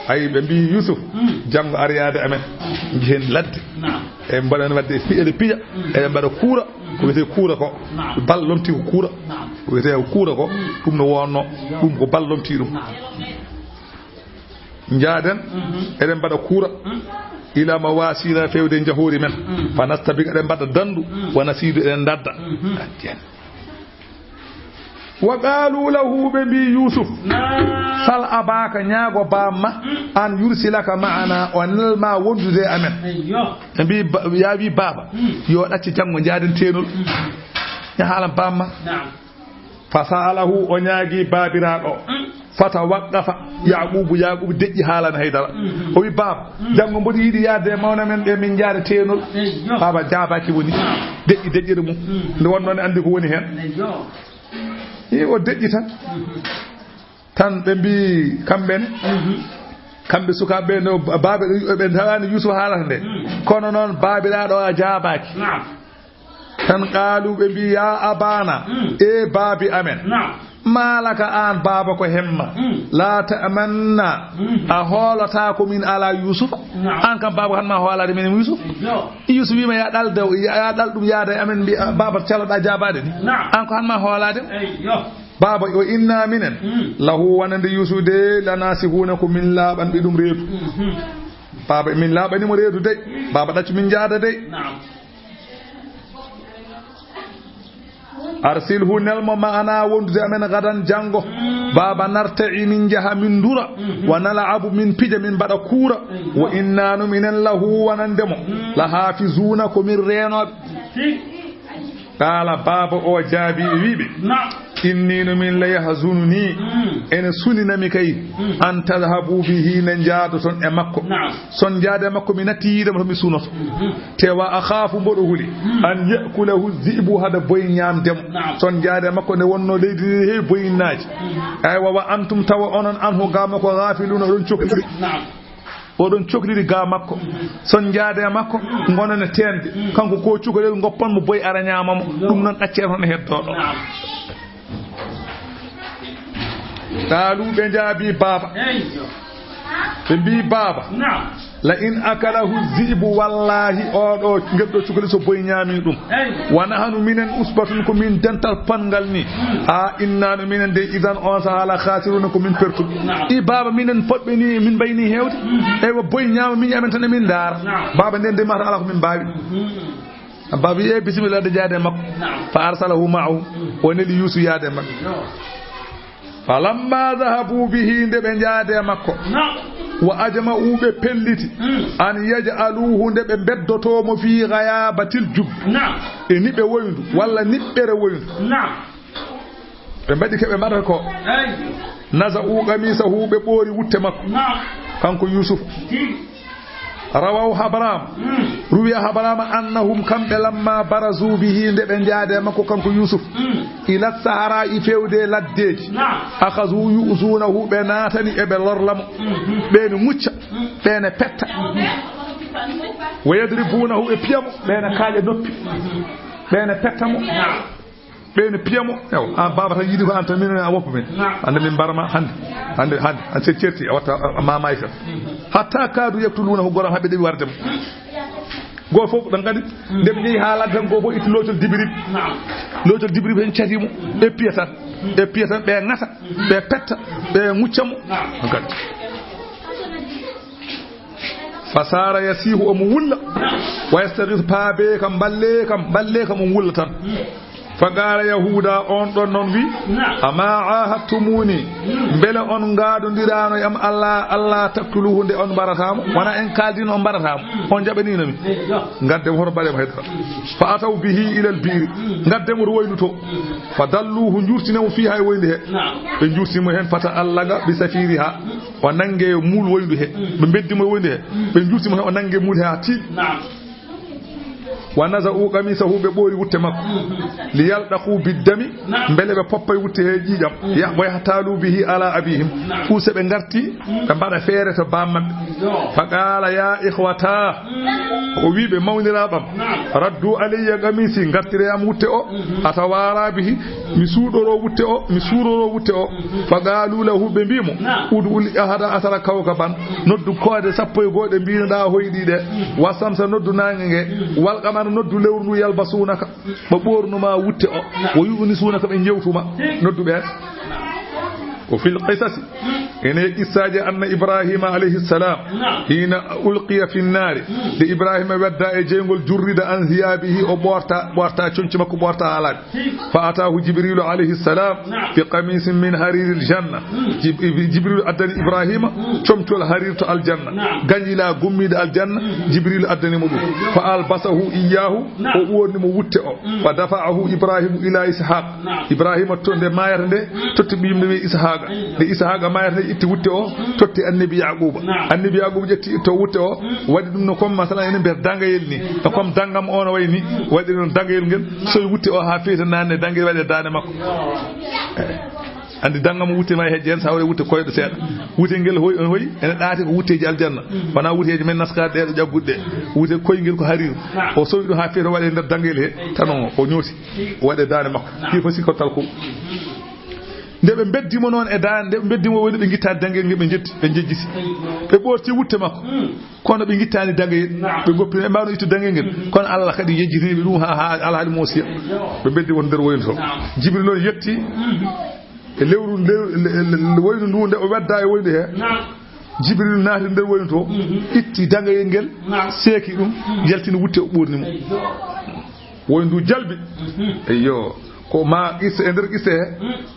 Ayi, ɓe mbi Yuusuf, mhm, janngo ar yaade amen, mhm, njihen ladde. Naam. E mbaɗa waɗde pi-, eɗe piya, mhm, eɗe mbaɗa kuura, ko wiyetee kuura ko. Naam. Bal lomti ko kuura. Naam. Ko wiyetee ko kuura ko, mm, ɗum no wonno, yo, ɗum ko bal lomti ɗum. Naam. Njaaden, mhm, eɗen mbaɗa kuura. Mm. Ila mawasina, feewde njahoori men. Mm. Fa nastabiq, eɗen mbaɗa danndu. Mm. Wa nasidu, eɗen ndadda. Mhm. Addi en. Wa qaalu lahu, ɓe mbi Yuusuf, naam, sal abaaka, ñaago baam ma, mm, an yursilaka ma'ana, o nel ma wondude e amen. Eyyo. Ɓe mbi ba-, yaa wi baaba, mm, yo ɗacce janngo njaaden teenol. Mm. Ña haalan baam ma. Naam. Fa sa'alahu, o ñaagi baabiraaɗo. Mm. Fatawaqqafa, Yaqubu, Yaqubu deƴƴi, haalani haydara. Mhm. O wi, "Baaba, mhm, janngo mboɗo yiɗi yaade e mawna men ɓe, min njaada teenol." Eyyo. Baaba jaabaaki, woni, naam, deƴƴi deƴƴere mum. Mhm. Nde wonnoo ne anndi ko woni heen. Eyyo. I o deƴƴi tan. Mhm. Tan ɓe mbi kamɓe ne, mhm, kamɓe sukaaɓe ɓe, no ba-, baaba, ɓe tawaani Yuusuf haalata nde. Mhm. Kono noon baabiraaɗo o jaabaaki. Naam. Tan qaalu, ɓe mbi, "Ya abana, mm, e baabi amen. Naam. Ma laka, aan baaba, ko hemma? Mm. La ta'manna, mm, a hoolataako min ala Yuusufa?" Naam. Aan kam baaba, ko han ma hoolaade min e Yuusuf? Yo. Yuusuf wiima, "Ya ɗal dew, ya ɗal ɗum yaada e amen, mbi, a, baaba, caloɗa jaabaade ni." Naam. Aan ko han ma hoolaade?" Eyyo. Baaba, "Wa inna minen, mm, lahu wonande Yuusuf de, lanasihuuna, ko min laaɓanɓe ɗum reedu." Mhm. Baaba, min laaɓani mo reedu dey. Baaba, ɗaccu min njaada dey. Naam. Arsilhu, nel mo ma'ana wondude amen gadan janngo. Mm. Baaba, narta'i, min njaha min ndura. Mhm. Wa nal'abu, min pija, min mbaɗa kuura. Mhm. Wa inna, no minen, lahu wonande mo. Mm. La hafizuuna, ko min reenooɓe. Tigi. Qaala, baaba o jaabi e wiiɓe, Naam. inni no min la yahzununi, Mm. ene suninami kay, Mm. an tadhabu bihi, nde njaadoton e makko. Naam. Son njaade e makko, mi natti yiide mo to mi sunoto. Mhm. Te wa akhaafu, mboɗo huli, Mm. an ya'kulahu dhi'bu, hada boy nyaamde mo. Naam. Son njaade e makko, nde wonno leydi ndi heewi boy naaji. Mhm. Aywa, wa antum, tawa onon, anhu, ga makko, ghafiluna, oɗon cokliri. Naam. Oɗon cokliri ga makko. Son njaade e makko, ngonon e teemde. Kanko ko cukalel, ngoppan mo boy ara nyaama mo. Ɗum noon, ɗaccee toon e heddooɗo. Naam. Qaalu, ɓe njaabi baaba. Eyyo. Ɓe mbii baaba, Naam. la in akalahu dhi'bu, wallahi oɗo ngeɗɗo cukalel so boy nyaami ɗum. Eyyo. Wa nahnu, minen, usbatun, ko min dental panngal ni. A inna no minen de, idan, on saha, la khasiruna, ko min pertuɓe. Naam. I baaba, minen poɗɓe ni, min mbayni heewde. Eywa, boy nyaama, min amen tan e min ndaara. Naam. Baaba, nden de mata ala ko min mbaawi. Mhm. Baaba wi'i, "Eh, bisimilla, de jaade makko." Naam. Fa arsalahu ma'ahu, o neli Yuusuf yaade makko. Yo. Falamma dhahabu bihi, nde ɓe njaade makko. Naam. Wa ajma'u, ɓe pelliti. Mm. An yaj'aluhu, nde ɓe beddoto mo fi ghayabatil jub. Naam. E niɓe woyndu, walla niɓɓere woyndu. Naam. Ɓe mbaɗi ke ɓe mbaɗata ko. Eyyo. Naza'u qamisahu, ɓe ɓoori wutte makko. Naam. Kanko Yuusuf. Tigi. Rawaw Habraam. Mm. Ruwiya Habraama annahum, kamɓe, lamma barazu bihi, nde ɓe njaade makko kanko Yuusuf. Mm. Ila sahara, i fewde laddeeji. Naam. Akhazu yu'zunahu, ɓe naatani eɓe lorla mo. Mhm. Ɓe ne mucca, mm, ɓe ne petta. Mhm. Wa yadribunahu, ɓe piya mo, ɓe ne kaaƴa noppi. Mhm. Ɓe ne petta mo. Naam. Ɓe ne piya mo, ewa, an baaba tan yiɗi ko an tan, minen a woppa min. Naam. Ande min mbarma hannde, hannde, hannde, an sen certi, a watta, a, a mamaye tan. Hatta kaadu yaktulunahu, goram haɓe ɗeɓi warde mo. Goo fof, ɗon kadi, nde ɓe jehi haa ladde tan, goo fof itti loocol dibirib. Naam. Loocol dibirib hen cati mo, ɓe piya tan, ɓe piya tan, ɓe ŋata, ɓe petta, ɓe mucca mo. Naam. Ɗon kadi. Fasara yasihu, omo wulla. Wa yastaghith, paabe kam, mballe kam, mballe kam, omo wulla tan. Faqala Yahuda, on ɗon noon wi, naam, ama ahadtumuni, mbele on ngaadondirano e am, Allah, Allah taqtuluhu, nde on mbaratamo? Wona en kaldino on mbaratamo? On jaɓanino mi? Ngadde mo hoto mbaɗe mo hedda. Fa ataw bihi ila al bi'ri. Ngadde mo to woynu to. Fa dalluhu, jurtine mo fiha e woyndi he. Naam. Ɓe jurtimo hen, fata allaga bi safiriha. O nange muul woyndu he. Ɓe beddi mo woyndu he. Ɓe jurti mo he, o nange muul he haa tiiɗi. Naam. Wa naza'u qamisahu, ɓe ɓoori wutte makko. Li yaltaqu biddami, naam, mbele ɓe poppa e wutte he ƴiiƴam. Ya, wa yahtalu bihi ala abihim. Naam. Ɓe se ɓe ngarti, ɓe mbaɗa feere to baam maɓɓe. Yo. Fa qala ya ikhwata, o wi ɓe, mawniraaɓam. Naam. Raddu alayya qamisi, ngartire am wutte o. Mhm. Atawara bihi, mi suuɗoro wutte o, mi suuroro wutte o. Mhm. Fa qalu lahu, ɓe mbi mo, naam, ud'u li ahada asara kawkaban, noddu koode sappo e goo ɗe mbinoɗa hoyɗi ɗe. Mhm. Wa samsa, noddu naange nge. Mhm. Wal qamara, noddu lewru ndu, yalbasunaka, ɓe ɓornuma wutte o. Naam. Wa yu'nisunaka, ɓe jewtuma. Mhm. Noddu ɓe. Ko fil qisasi, ene e qissaaji, anna Ibrahima alayhi salam, naam, hina ulqiya fi nnaari, nde Ibrahima wedda e jeygol, jurrida an thiyabihi, o ɓorta, ɓorta conci makko, ɓorta haa laaɓi. Fa atahu Jibrilu alayhi salam, naam, bi qamisin min hariril janna. Jib-, Jibrilu addani Ibrahima, mm, comcol harir to aljanna. Naam. Gañila gummiiɗo aljanna, mm, Jibrilu addani mo ɗum. Fa albasahu iyyahu, naam, o ɓorni mo wutte o. Mm. Fa dafa'ahu Ibrahimu ila Ishaq. Naam. Ibrahima to nde maayata nde, totti ɓiyum nde wiye Ishaaqa. Nde Ishaaqa maayata nde, itti wutte o, totti annabi Yaquba. Naam. Annabi Yaquba ƴetti, itto wutte o, waɗi ɗum no comme, masalan, enen mbiyata dangayel ni. No comme dangam o no wayi ni, waɗi ɗon dangayel ngel, sowi wutte o haa feeta naanne, dangayel waɗi e daande makko. Andi dangam wutte ma e hejje hen, sa wari wutte koyɗo seeɗa. Wutte ngel hoy, on hoy, ene ɗaati ko wutteeji aljanna. Wona wutteeji men naskaade ɗe ɗo ƴaggude ɗe. Wutte koyngel ko harir. O sowi ɗum haa feeta, waɗi e nder dangayel he, tan o, o ñooti. Waɗe daande makko. Fii fof sikkottal ko. Nde ɓe mbeddi mo noon e daande, nde ɓe mbeddi mo woni ɓe ngittaani dangayel ngel, ɓe njetti, ɓe njejjiti. Ɓe ɓoorti wutte makko. Kono ɓe ngittaani dangayel. Ɓe ngoppino, ɓe mbaawno ittude dangayel ngel. Kono Allah kadi yejjitini ɓe ɗum haa, haa alhaali mo siya. Ɓe mbeddi won nder woyno to. Jibril noon yetti e lewru, lew-, le-, le-, le-, woynu ndu nde o wedda e woynu he. Jibril naati nder woynu to, itti dangayel ngel, seeki ɗum, yaltini wutte o ɓorni mo. Woy ndu jalbi. Eyyo. Ko ma qissa e nder qissa he,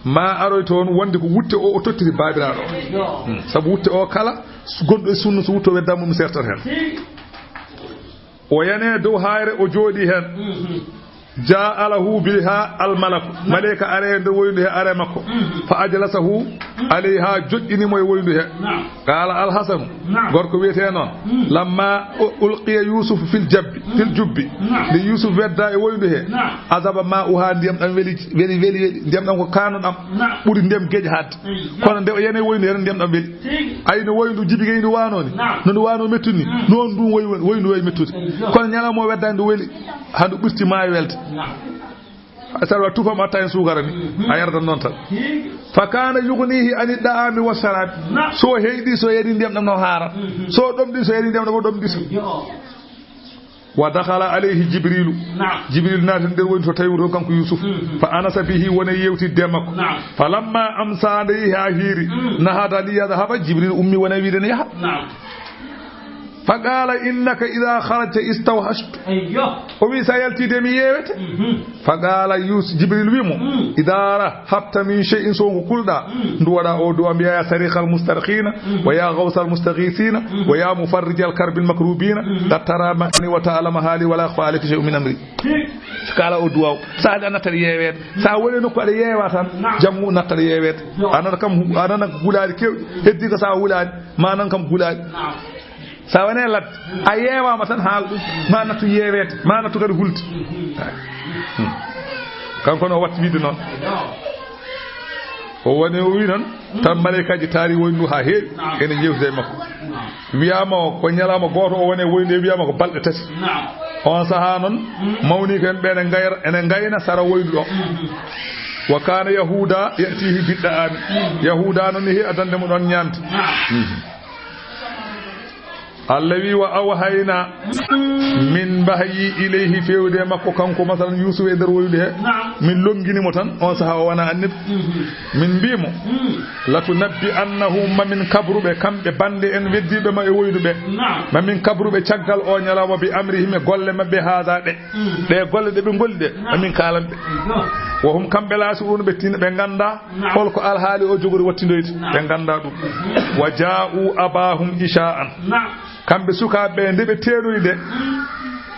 ma aroy toon wonde ko wutte o, o tottiri baabiraaɗo o. Hmm. Sabu wutte o kala, s-, gonɗo e sunna so wutte o weddaama mum sertat heen. O yani dow haayre, o jooɗii heen. Ja'alahu biha al-malaku. Naam. Malaika are nder woyndu he are makko. Mhm. Fa ajlasahu alayha, joɗɗini mo e woyndu he. Naam. Qala al-Hasanu. Naam. Gorko wiyete noon. Mm. Lamma u-, ulqiya Yusuf fil jabbi, fil jubbi. Naam. Nde Yusuf wedda e woyndu he. Naam. Azaba ma'uha, ndiyam ɗam weli, weli, weli, weli. Ndiyam ɗam ko kano ɗam. Naam. Ɓuri ndiyam geeƴe hadde. Eyyo. Kono nde o yani e woyndu he, ndiyam ɗam weli. Tigi. Ay no woyndu jibi gay ndu wano ni. Naam. No ndu wano mettude ni. Mm. Noon ndu woy-, woyndu wayi mettude. Eyyo. Kono ñalawma o wedda ndu weli. Handu ɓurti maayo welde. Naam. A sarwa tufam atta en suukara ni. Mhm. A yardan noon tan. Tigi. Fa kana yughnihi ani da'ami wa sharabi. Naam. So heydi, so yari ndiyam ɗam no haara. Mhm. So ɗomɗi, so yari ndiyam ɗam o ɗomɗi so. Yo. Wa dakhala alayhi Jibrilu. Naam. Jibril naati nder woyndu to tawi ɗon kanko Yusuf. Mhm. Fa anasa bihi, woni yewtidde makko. Naam. Fa lamma amsa, nde yehi ha hiiri. Mm. Nahada li yadhhaba, Jibril ummi wona wiide ne yaha. Naam. Fa qala innaka idha kharajta istawhashtu. Eyyo. O wi sa yalti de mi yewete. Mhm. Fa qala Yus-, Jibril wi mo, mm, idha rahabta min shay'in, so ko kulɗa, mm, ndu waɗa o du'a mbiya ya sariqal mustarqina, mm, wa ya ghawsal mustaghisina, mm, wa ya mufarrijal karbil makrubina, mm, qad tara ma'ani wa ta'lamu hali wa la yakhfa alayka shay'un min amri. Kala o du'a o. Sa haɗi a nattat yewete. Sa woni nokku aɗa yewa tan, naam, janngu nattat yewete. Yo. A nana kam, a nana gulaali kew, heddi ko sa wulaani, ma nan kam gulaali. Naam. Sa woni e ladde, a yeewaama tan haala ɗum, ma nattu yeeweede, ma nattu kadi hulde. Hmm. Kanko no watti wiide noon. O woni, o wi noon, tan maleykaaji taari woyndu haa heewi, ene njewtida e makko. Wiyaama o, ko ñalawma gooto o woni e woyndu, e wiyaama ko balɗe tati. On sahaa noon, mawniiko en ɓe ene ngayra, ene ngayna sara woyndu ɗo. Wa kaana Yahuuda ya'tiihi bit-ta'aami. Yahuuda noon yehi addande mo ɗoon ñaamde. Allah wi, wa awhayna, min wahayi ilayhi, fewde e makko kanko, masalan, Yuusuf e nder woyude he. Naam. Min longini mo tan, on saha o wona annabi. Mhm. Min mbi mo, mm, latunabbi'annahum, ma min kabru ɓe, kamɓe bande en weddiɓe ma e woyude ɓe. Naam. Ma min kabru ɓe caggal o ñalawma bi amrihim, e golle maɓɓe, haada ɗe. Mm. Ɗe golle ɗe ɓe ngolli ɗe, naam, ma min kaalan ɓe. Naam. Wa hum kamɓe laasi'uuna ɓe tin, ɓe ngannda. Naam. Holko alhaali o jogori wattindoyde? Naam. Ɓe ngannda ɗum. Wa jaa'u abaahum isha'an. Naam. Kamɓe sukaaɓe ɓe, nde ɓe teeroyi de,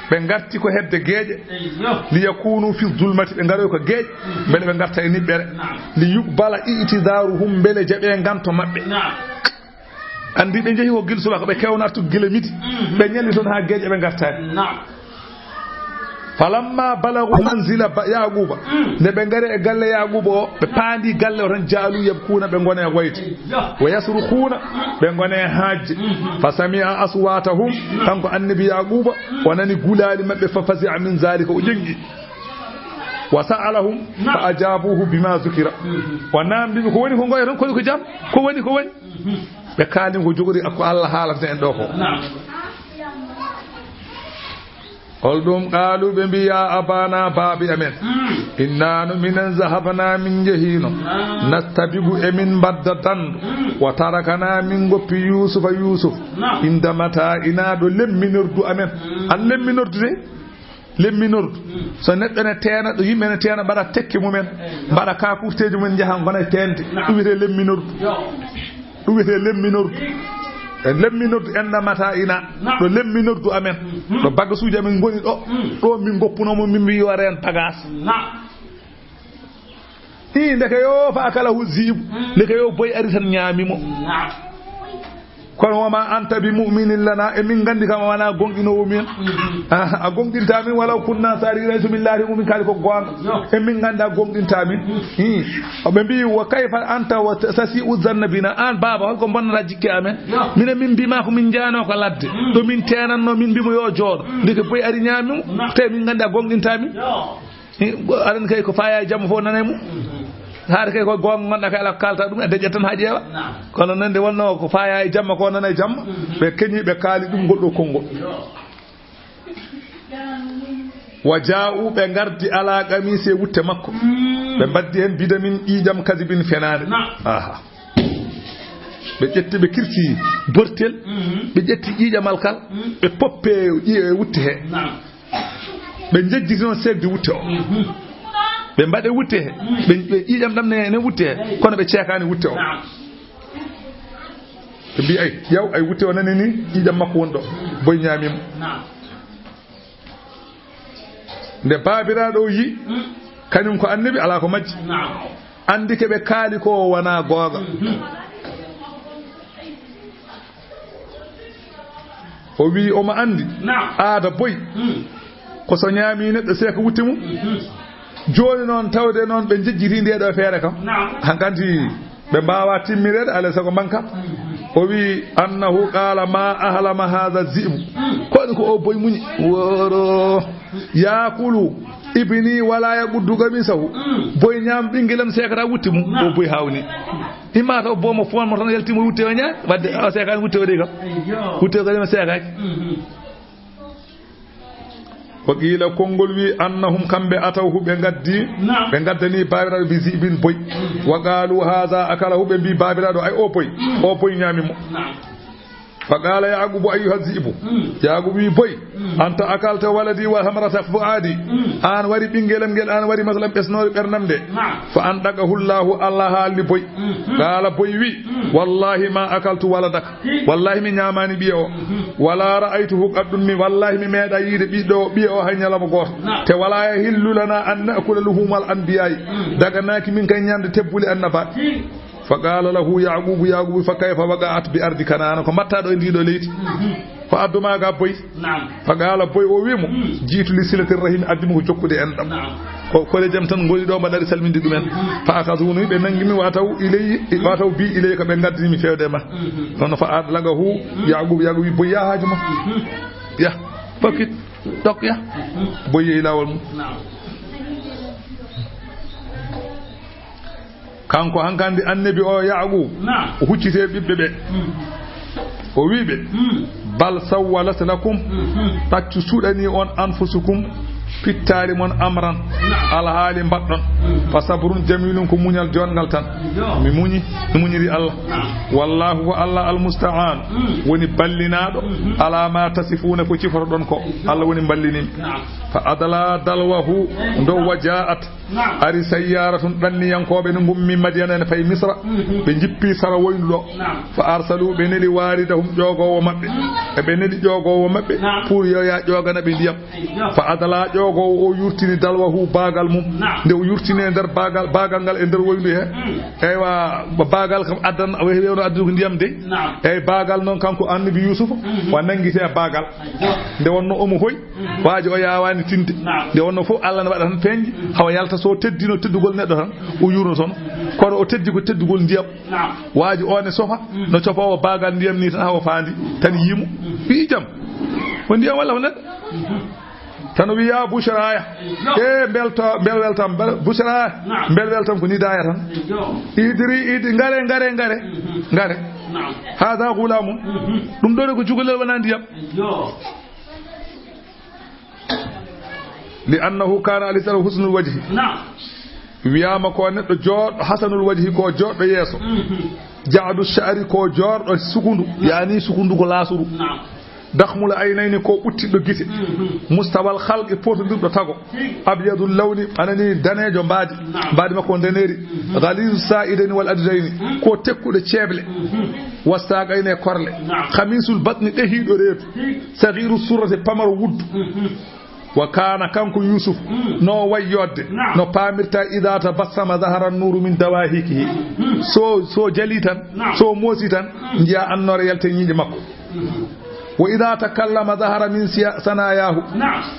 ɓe ngarti ko hedde geeƴe. Eyyo. Li yakunu fi zulmati, ɓe ngaroyi ko geeƴe, mbele ɓe ngarta e niɓɓere. Naam. Li yuqbala i'tidaaruhum, mbele jaɓe nganto maɓɓe. Naam. Anndi ɓe njehi ko gila subaka, ɓe kewnartu gila midi. Mhm. Ɓe ñalli toon haa geeƴe, ɓe ngartaani. Naam. Falamma balagu manzila ba-, Yaquba. Mm. Nde ɓe ngari e galle Yaquba o, ɓe paandi galle o tan, jaalu yabkuna, ɓe ngone e woyde. Yo. Wa yasrukuna, ɓe ngone e haajde. Mhm. Fa sami'a aswatahum, kanko annabi Yaquba, o nani gulaali maɓɓe, fa fazi'a min zalika, o ƴeŋi. Wa sa'alahum, fa ajabuhu bima zukira. Mhm. O naamndi ɓe, ko woni ko ngoya toon, ko woni ko jam? Ko woni, ko woni? Mhm. Ɓe kaali ko jogori, ko Allah haalata en ɗo ko. Naam. Hol ɗum? Qaalu, ɓe mbi, ya abana, baabi amen. Mm. Inna no minen zahabna, min njehiino. Naam. Nastabiqu, emin mbadda dandu. Mm. Wa tarakana, min ngoppi Yuusufa, Yuusuf. Naam. Inda mata'ina, ɗo lemminordu amen. Mm. An lemminordu de? Lemminordu. Mm. So neɗɗo ne teena, ɗo yimɓe ne teena, mbaɗa tekke mumen, mbaɗa kakurteeji mumen, njaha ngona e teende. Naam. Ɗum wiyetee lemminordu. Yo. Ɗum wiyetee lemminordu. E lemminordu en na mata ina. Naam. Ɗo lemminordu amen. Mm. Ɗo bagasuuji amen ngoni ɗo. Mm. Ɗo min ngoppuno mo, min mbi yo reen bagas. Naam. Ii, ndeke yo fa akalahu zi'bu. Mm. Ndeke yo boy ari tan ñaami mo. Naam. Kono wa ma anta bi mu'minin lana, e min nganndi kam a wona gonɗinoowo min. Mhm. Ah, a gonɗinta min walaw kunna sariqin, so min laari ko min kaali ko goonga. Yo. E min nganndi a gonɗinta min. Mhm. Hi. O ɓe mbi, wa kayfa anta wa tasi'u zanna bina? An baaba, holko bonnata jikke amen? Yo. Minen min mbi ma ko min njaano ko ladde. Mm. Ɗo min teenanno, min mbi mo yo jooɗo. Mm. Ndeke boy ari ñaami mo. Na. Te min nganndi a gonɗinta min. Yo. Hi, aɗa anndi kay ko faya e jamma fof nana e mum. Mhm. Haade kay ko goonga ngonɗa kay, ala ko kaalta ɗum, e dañƴat tan haa ƴeewa. Naam. Kono noon nde wonnoo ko faya e jamma ko nana e jamma, mhm, ɓe keñi, ɓe kaali ɗum ngol ɗo konngol. Yo. Wa jaa'u, ɓe ngardi ala qamisi, e wutte makko. Mm. Ɓe mbaddi heen bidamin, ƴiiƴam, kazibin, fenaande. Naam. Aha. Ɓe ƴetti, ɓe kirsi bortel, mhm, ɓe ƴetti ƴiiƴamal kal, mm, ɓe poppe ƴi-, wutte he. Naam. Ɓe njejjiti noon seekde wutte o. Mhm. Ɓe mbaɗe wutte he. Mhm. Ɓe, ɓe ƴiiƴam ɗam ne, ne wutte he. Kono ɓe ceekaani wutte o. Naam. Ɓe mbi, ay, ƴeew, ay, wutte o nani ni, ƴiiƴam makko woni ɗo. Boy ñaami mo. Naam. Nde baabiraaɗo o yi, kañum ko annabi, alaa ko majji. Anndi ke ɓe kaali ko wonaa googa. O wi omo anndi aada boy. Ko so ñaami neɗɗo seeka wutte mum. Jooni noon, tawde noon ɓe njejjitii ndee ɗoo feere kam. Hankanti ɓe mbaawaa timmireede, alaa e sago manka. O wi, "Annahu qaala ma ahlama haadha zi'bu." Ko waɗi ko o boy muñi. Woro. "Yaakulu ibni wala yaquddu qamisahu." Boy ñaam ɓinngel am seekata wutte mum. O boy hawni. Imma taw boomo foon mo tan yalti mo wutte o ñaam. Wadde o seekaani wutte o de kam. Wutte o kadi mo seekaaki. Wa qiila, konngol wi, "Annahum, kamɓe, atawhu, ɓe ngaddi, ɓe ngaddani baabiraaɗo bi zi'bin boy. Wa qaalu, haadha akalahu," ɓe mbi, "Baabiraaɗo, ay, o boy, o boy ñaami mo." Fa qaala Yaaquubu, "Ayyuha zi'bu." Yaaquubu wi, "Boy, anta akalta waladi wa hamrata fu'aadi. Aan wari ɓinngelam ngel, aan wari masalan ɓesnoore ɓernam nde." Fa andaqahu Allahu, Allah haalni boy. Qaala, boy wi, "Wallahi ma akaltu waladak." Wallahi, mi ñaamaani ɓiye o. "Wala ra'aytuhu qaddun," mi, wallahi, mi meeɗa yiide ɓiɗɗo o, ɓiye o hay ñalawma gooto. Te, "Wala yahillu lana an na'kula luhumal anbiya'i." Daganaaki min kay ñande tebbuli annaba. Fa qaala lahu Yaaquubu, Yaaquubu, "Fa kayfa waqa'at bi ardi Kanaana?" Ko mbaɗtaa ɗo e ndii ɗo leydi? Ko addu maa ga boy? Fa qaala boy o wi mo, "Jiitu li silati rahimi," addi mo ko jokkude enɗam. Ko kole jam tan ngoni ɗo, mbaɗari salminde ɗumen. Fa akhadhuni, ɓe nangi mi, wa ataw ilayhi, wa ataw bi ilayka, ɓe ngaddini mi fewde ma. Kono fa adlaqahu Yaaquubu, Yaaquubu wi boy, "Yaa haaju ma. Yah, pakkit, dok, yah." Boy yehi laawol mum. Kanko hankandi annabi o Yaaquubu, o huccite ɓiɓɓe ɓe. O wi ɓe, "Bal sawwalat lakum," ɗaccu suɗani on, "anfusukum," pittaali mon, "amran," alhaali mbaɗɗon. "Fa sabrun jamilun," ko muñal joɗngal tan. Mi muñi, mi muñiri Allah. "Wallahu," ko Allah, "almusta'an," woni ballinaaɗo, "ala ma tasifuna," ko cifotoɗon ko. Allah woni mballiniiɓe. Fa adla dalwahu, ndo wa ja'at. Ari sayyaaratun, ɗanniyankooɓe no ngummi Madiyana ene fayi Misra. Ɓe njippi sara woyndu ɗo. Fa arsalu, ɓe neli waaridahum, ƴoogoowo maɓɓe. Eɓe neli ƴoogoowo maɓɓe pour yo yaa ƴoogana ɓe ndiyam. Fa adla, ƴoogoowo o yurtini dalwahu, baagal mum. Nde o yurtini e nder baagal, baagal ngal e nder woyndu he. Eywa, baagal kam addan, wewno addude ko ndiyam de. Eyyi, baagal noon kanko annabi Yuusufa, o nanngiti e baagal. Nde wonno omo hoy, waaji o yaawaani tinde. Nde wonno fof Allah ne waɗa tan peeñɗi, hawa yalta so teddino teddugol neɗɗo tan, o yurnotono. Kono o teddi ko teddugol ndiyam. Waaji o ne sofa, no cofoowo baagal ndiyam ni tan, hawa faandi, tan yiimo. Wi jam. Ko ndiyam walla ko neɗɗo? Tan o wi, "Ya bushraya." E mbelta, mbel weltam, mbel, bushraya. Mbel weltam ko nidaya tan. Idri, idi, ngare, ngare, ngare. Ngare. Hada ghulamun. Ɗum ɗo ko jugolel wona ndiyam. Li annahu kana alisal husnul wajhi. Naam. Wiyaama ko neɗɗo jooɗo hasanul wajhi, ko jooɗɗo yeeso. Jaadu sha'ri, ko jooɗɗo sukundu, yaani sukundu ko laasuru. Naam. Dakhmul aynayni, ko ɓuttiɗɗo gite. Mustawal khalqi, potondirɗo tago. Abyadul lawni, anani daneejo mbaadi. Naam. Mbaadi makko ndaneeri. Ghalizu sa'idayni wal adidayni, ko tekkuɗo ceeble. Wastaqayni e korle. Naam. Khamisul batni, ɗehiiɗo reedu. Saghiru surrati, pamaro wuddu. Wa kana, kanko Yusuf, no way yodde, no paamirta, idha tabassama zahara nuru min dawahikihi. So, so jali tan, so moosi tan, njiya annoore yalta e ñiiƴe makko. Wa idha takallama zahara min siya-, sanayahu.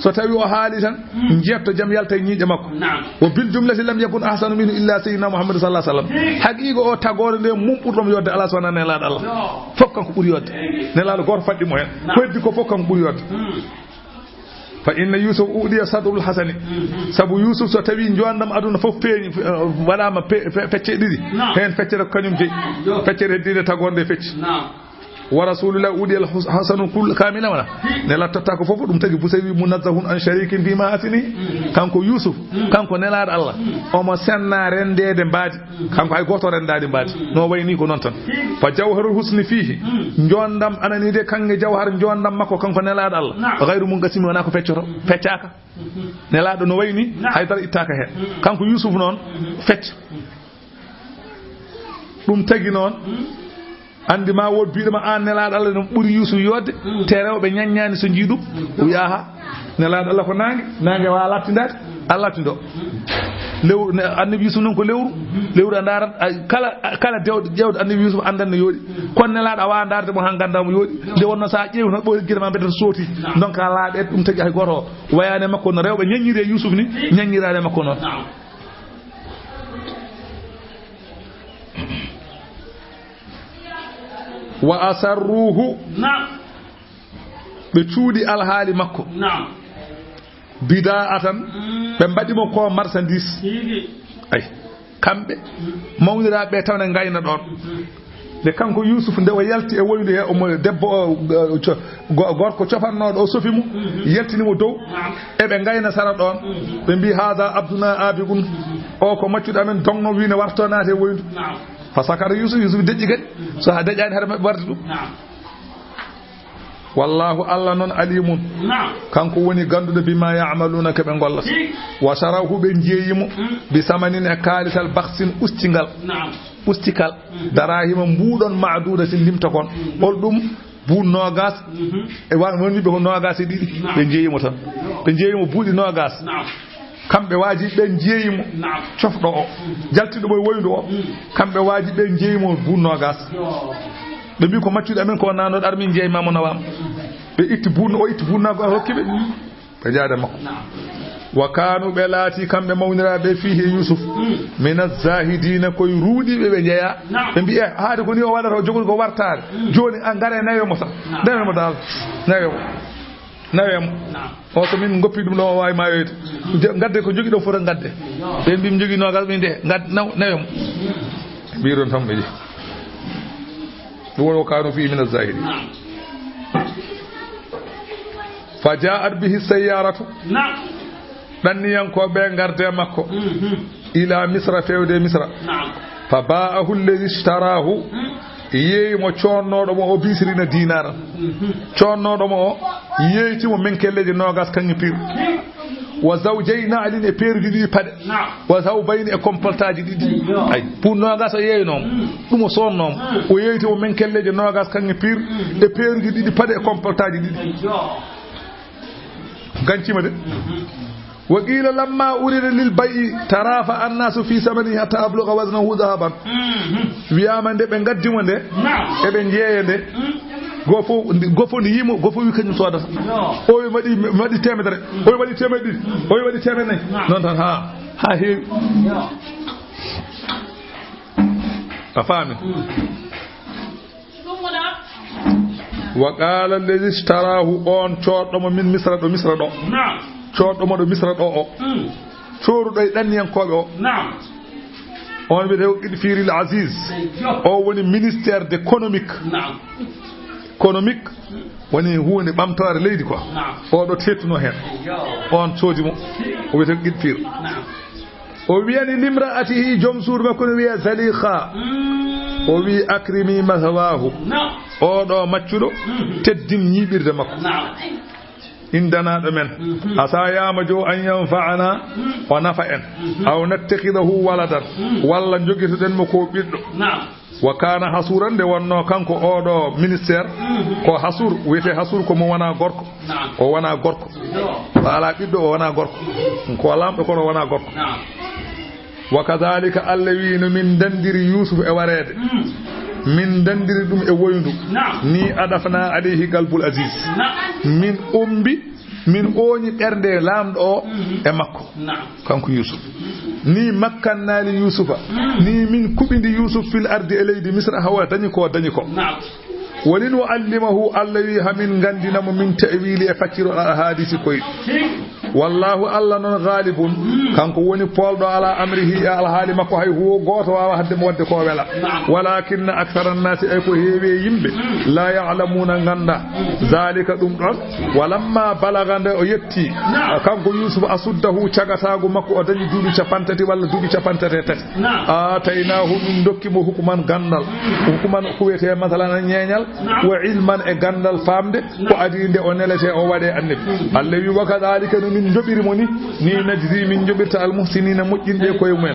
So tawi o haali tan, njetto jam yalta e ñiiƴe makko. Wa bil jumlati lam yakun ahsanu minhu illa sayyidina Muhammad sallallahu alaihi wasallam. Haqiqa o tagoore nde mum ɓurɗo mo yodde Allah subhanahu wa ta'ala. Fof kanko ɓuri yodde. Nelaaɗo gooto faɗɗi mo hen. Ko heddi ko fof kanko ɓuri yodde. Fa inna Yusuf uɗiya sadrul hasani. Sabu Yusuf, so tawi njowanɗam aduna fof peeñi, eh, waɗama pe-, pe-, pecce ɗiɗi. Naam. Hen feccere ko kañum jeyi. Yo. Feccere heddiinde tagorde fecci. Naam. Wa rasulullah uɗiya al hus-, hasanu kul kamila wala. Ne lattata ko fof ɗum tagi Busayri munazzahun an sharikin fi mahasini. Kanko Yusuf, kanko nelaaɗo Allah. Omo senna rendeede mbaadi. Kanko hay gooto renndaani mbaadi. No wayni ko noon tan. Fa jawharul husni fihi. Njoonɗam anani de kanŋe jawhar njoonɗam makko kanko nelaaɗo Allah. Naam. Ghayru munqasimi, wonaa ko feccoto, feccaaka. Nelaaɗo no wayni, naam, hay dara ittaaka heen. Kanko Yuusuf noon, fecc. Ɗum tagi noon, anndi ma wood biiɗo ma aan nelaaɗo Allah no ɓuri Yuusuf yodde, te rewɓe ñaññaani so njii ɗum, o wiya, "Aha." Nelaaɗo Allah ko naange, naange waawa laaɓtindaade, Allah laaɓtindo. Lewru, ne, Annabi Yuusuf noon ko lewru, lewru a ndaarat, a, kala, kala dewɗo, ƴeewɗo Annabi Yuusuf anndan no yooɗi. Kono Nelaaɗo a waawa ndaarde mo haa ngannda mo yooɗi. Nde wonnoo so a ƴeewi tan ɓooyre gite ma mbedda so sooti. Ndonka laaɓeede, ɗum tagi hay gooto o wayaani e makko no rewɓe ñaññiri e Yuusuf ni, ñaññiraani e makko noon. Wa asarruhu. Naam. Ɓe cuuɗi alhaali makko. Naam. Bidaa'atan. Mm. Ɓe mbaɗi mo ko marchandise. Tigi. Ay, kamɓe, mm, mawniraaɓe ɓe taw ne ngayna ɗoon. Mm. Nde kanko Yuusuf, nde o yalti e woydu he, omo debbo o, go-, co-, go-, gorko cofannooɗo o sofi mo, mm, yaltini mo dow. Naam. Eɓe ngayna sara ɗoon. Mm. Ɓe mbi, "Haada abduna abigun." Mm. O ko maccuɗo amen, dogno wi ne warto naate e woydu. Naam. Fa sakara Yuusuf, Yuusuf deƴƴi kadi. Mm. So a deƴƴaani, hara maɓɓe warde ɗum. Naam. Wallaahu, Allah noon, alimun. Naam. Kanko woni gannduɗo bima ya'maluna, ko ɓe ngollata. Tigi. Wa sharahu, ɓe njeeyi mo, mm, bi samanin, e kaalisal, bakhsin, ustingal. Naam. Ustikal. Mm. Darahima mbuuɗon, ma'dudatin, limta kon. Mm. Hol ɗum? Buun noogas. Mhm. E wa-, woni ɓe ko noogas e ɗiɗi. Naam. Ɓe njeeyi mo tan. Ɓe njeeyi mo buuɗi noogas. Naam. Kamɓe waaji ɓe njeeyi mo. Naam. Cofɗo o. Jaltiɗo mo e woyndu o. Mm. Kamɓe waaji ɓe njeeyi mo buun noogas. Yo. Ɓe mbi ko maccuɗo amen ko naano ɗar min njeeyi ma mo nawaama. Ɓe itti buun, o itti buun noogas o hokki ɓe. Mm. Ɓe njaada makko. Naam. Wa kaanu, ɓe laati kamɓe mawniraaɓe, fiihi, Yuusuf. Mm. Mina zaahidiina, koye ruuɗiiɓe ɓe njeyaa. Naam. Ɓe mbi, "Eh, haade ko ni o waɗata, o jogori ko wartaade. Mm. Jooni a ngare nawe mo tan. Naam. Nawe mo dal. Nawe mo." Nawe mo. Naam. O so min ngoppi ɗum ɗo, o waawi maayoyde. Je-, ngadde ko jogi ɗo fota ngadde. Ɓe mbi mi jogi noogas, min de, ngad-, naw-, nawe mo. Mbiɗon tan ɓe jehi. Ɗum woni wa kaanu fiihi mina zaahiriin. Naam. Fa jaa'at bihi sayyaaratu. Naam. Ɗanniyankooɓe ngarde makko. Mhm. Ila Misra, fewde Misra. Naam. Fa baa'ahu alladhi ishtaraahu. Mm. Yeeyi mo coodnooɗo mo o bi ishrina dinaaran. Mhm. Coodnooɗo mo o yeeyti mo menkelleeje noogas kaŋŋe pir. Mm. Wa zawjayni na'lin, e peeruuji ɗiɗi paɗe. Naam. Wa thawbayni, e kompaltaaji ɗiɗi. Yo. Ay, pour noogas o yeeynoo mo. Mm. Ɗum o soodnoo mo. Mm. O yeeyti mo menkelleeje noogas kaŋŋe pir. Mm. E peeruuji ɗiɗi paɗe e kompaltaaji ɗiɗi. Yo. Gancima de. Mhm. Wa qiila lamma urida lil bay'i tarafa annaasu fi samanihi hatta ablugha waznahu dhahaban. Mhm. Wiyaama nde ɓe ngaddi mo nde, naam, eɓe njeeya nde, mm, goo fof, goo fof nde yii mo, goo fof wi kañum soodata. Yo. O wi waɗi, waɗi teemedere, mm, o wi waɗi teemedde ɗiɗi, o wi waɗi teemedde nayi. Naam. Noon tan haa, haa heewi. Yo. A faami? Mm. Wa qaala alladhi ishtaraahu, on coodɗo mo min Misra ɗo, Misra ɗo. Naam. Coodɗo mo ɗo Misra ɗo o. Mm. Cooruɗo e ɗanniyankooɓe o. Naam. On wiyetee ko Qitfiril Aziz. Yo. O woni ministère d'économique. Naam. Économique woni huunde ɓamtoore leydi quoi. Naam. O ɗo teettuno heen. Yo. On coodi mo. O wiyetee ko Qitfir. Naam. O wiyani limra'atihi, joom suudu makko no wiya Zalikha. Mm. O wi, "Akrimi mathwahu." Naam. Oɗo maccuɗo, mhm, teddin ñiiɓirde makko. Naam. Indanaaɗo men. Mhm. Asa yaama jo an yanfa'ana, mm, o nafa en. Mhm. Aw nattakhidahu waladan. Mm. Walla jogitoɗen mo ko ɓiɗɗo. Naam. Wa kaana hasuuran, nde wonnoo kanko oɗo ministère, mhm, ko hasuur, wiyetee hasuur ko mo wonaa gorko. Naam. O wonaa gorko. Yo. O alaa ɓiɗɗo, o wonaa gorko. Ko laamɗo kono o wonaa gorko. Naam. Wa kadhalika, Allah wi, no min dandiri Yuusuf e wareede. Mm. Min dandiri ɗum e woyndu. Naam. Ni adafna alayhi qalbul aziz. Naam. Min ombi, min ooñi ɓernde laamɗo o, mhm, e makko. Naam. Kanko Yuusuf. Ni makkanna li Yuusufa. Mm. Ni min kuɓindi Yuusuf fil ardi, e leydi Misra, hawa dañi ko dañi ko. Naam. Wa linu'allimahu, Allah wi, hamin nganndina mo, min ta'wili, e faccirol al ahadisi koy. Wallahu, Allah noon, ghalibun, mm, kanko woni poolɗo ala amrihi, e alhaali makko, hay huwo gooto waawa hadde mo waɗde ko wela. Naam. Walakinna akthara nnasi, ay ko heewi e yimɓe, mm, la ya'lamuna, ngannda. Mm. Zalika, ɗum ɗon. Walamma balaga, nde o yetti, naam, kanko Yuusuf, asuddahu, cagataagu makko, o dañi duuɓi capanɗe tati walla duuɓi capanɗe tati e tati. Naam. Aataynaahu, min ndokki mo hukman, ganndal. Mm. Hukman ko wiyetee, masalan, ñeeñal, naam, wa ilman, e ganndal, faamde, naam, ko adii nde o neletee, o waɗee annabi. Mm. Allah wi, wa kadhalika, no min njoɓiri mo ni, ni najzi, min njoɓirta al muhsinina, moƴƴinɓe koye mumen.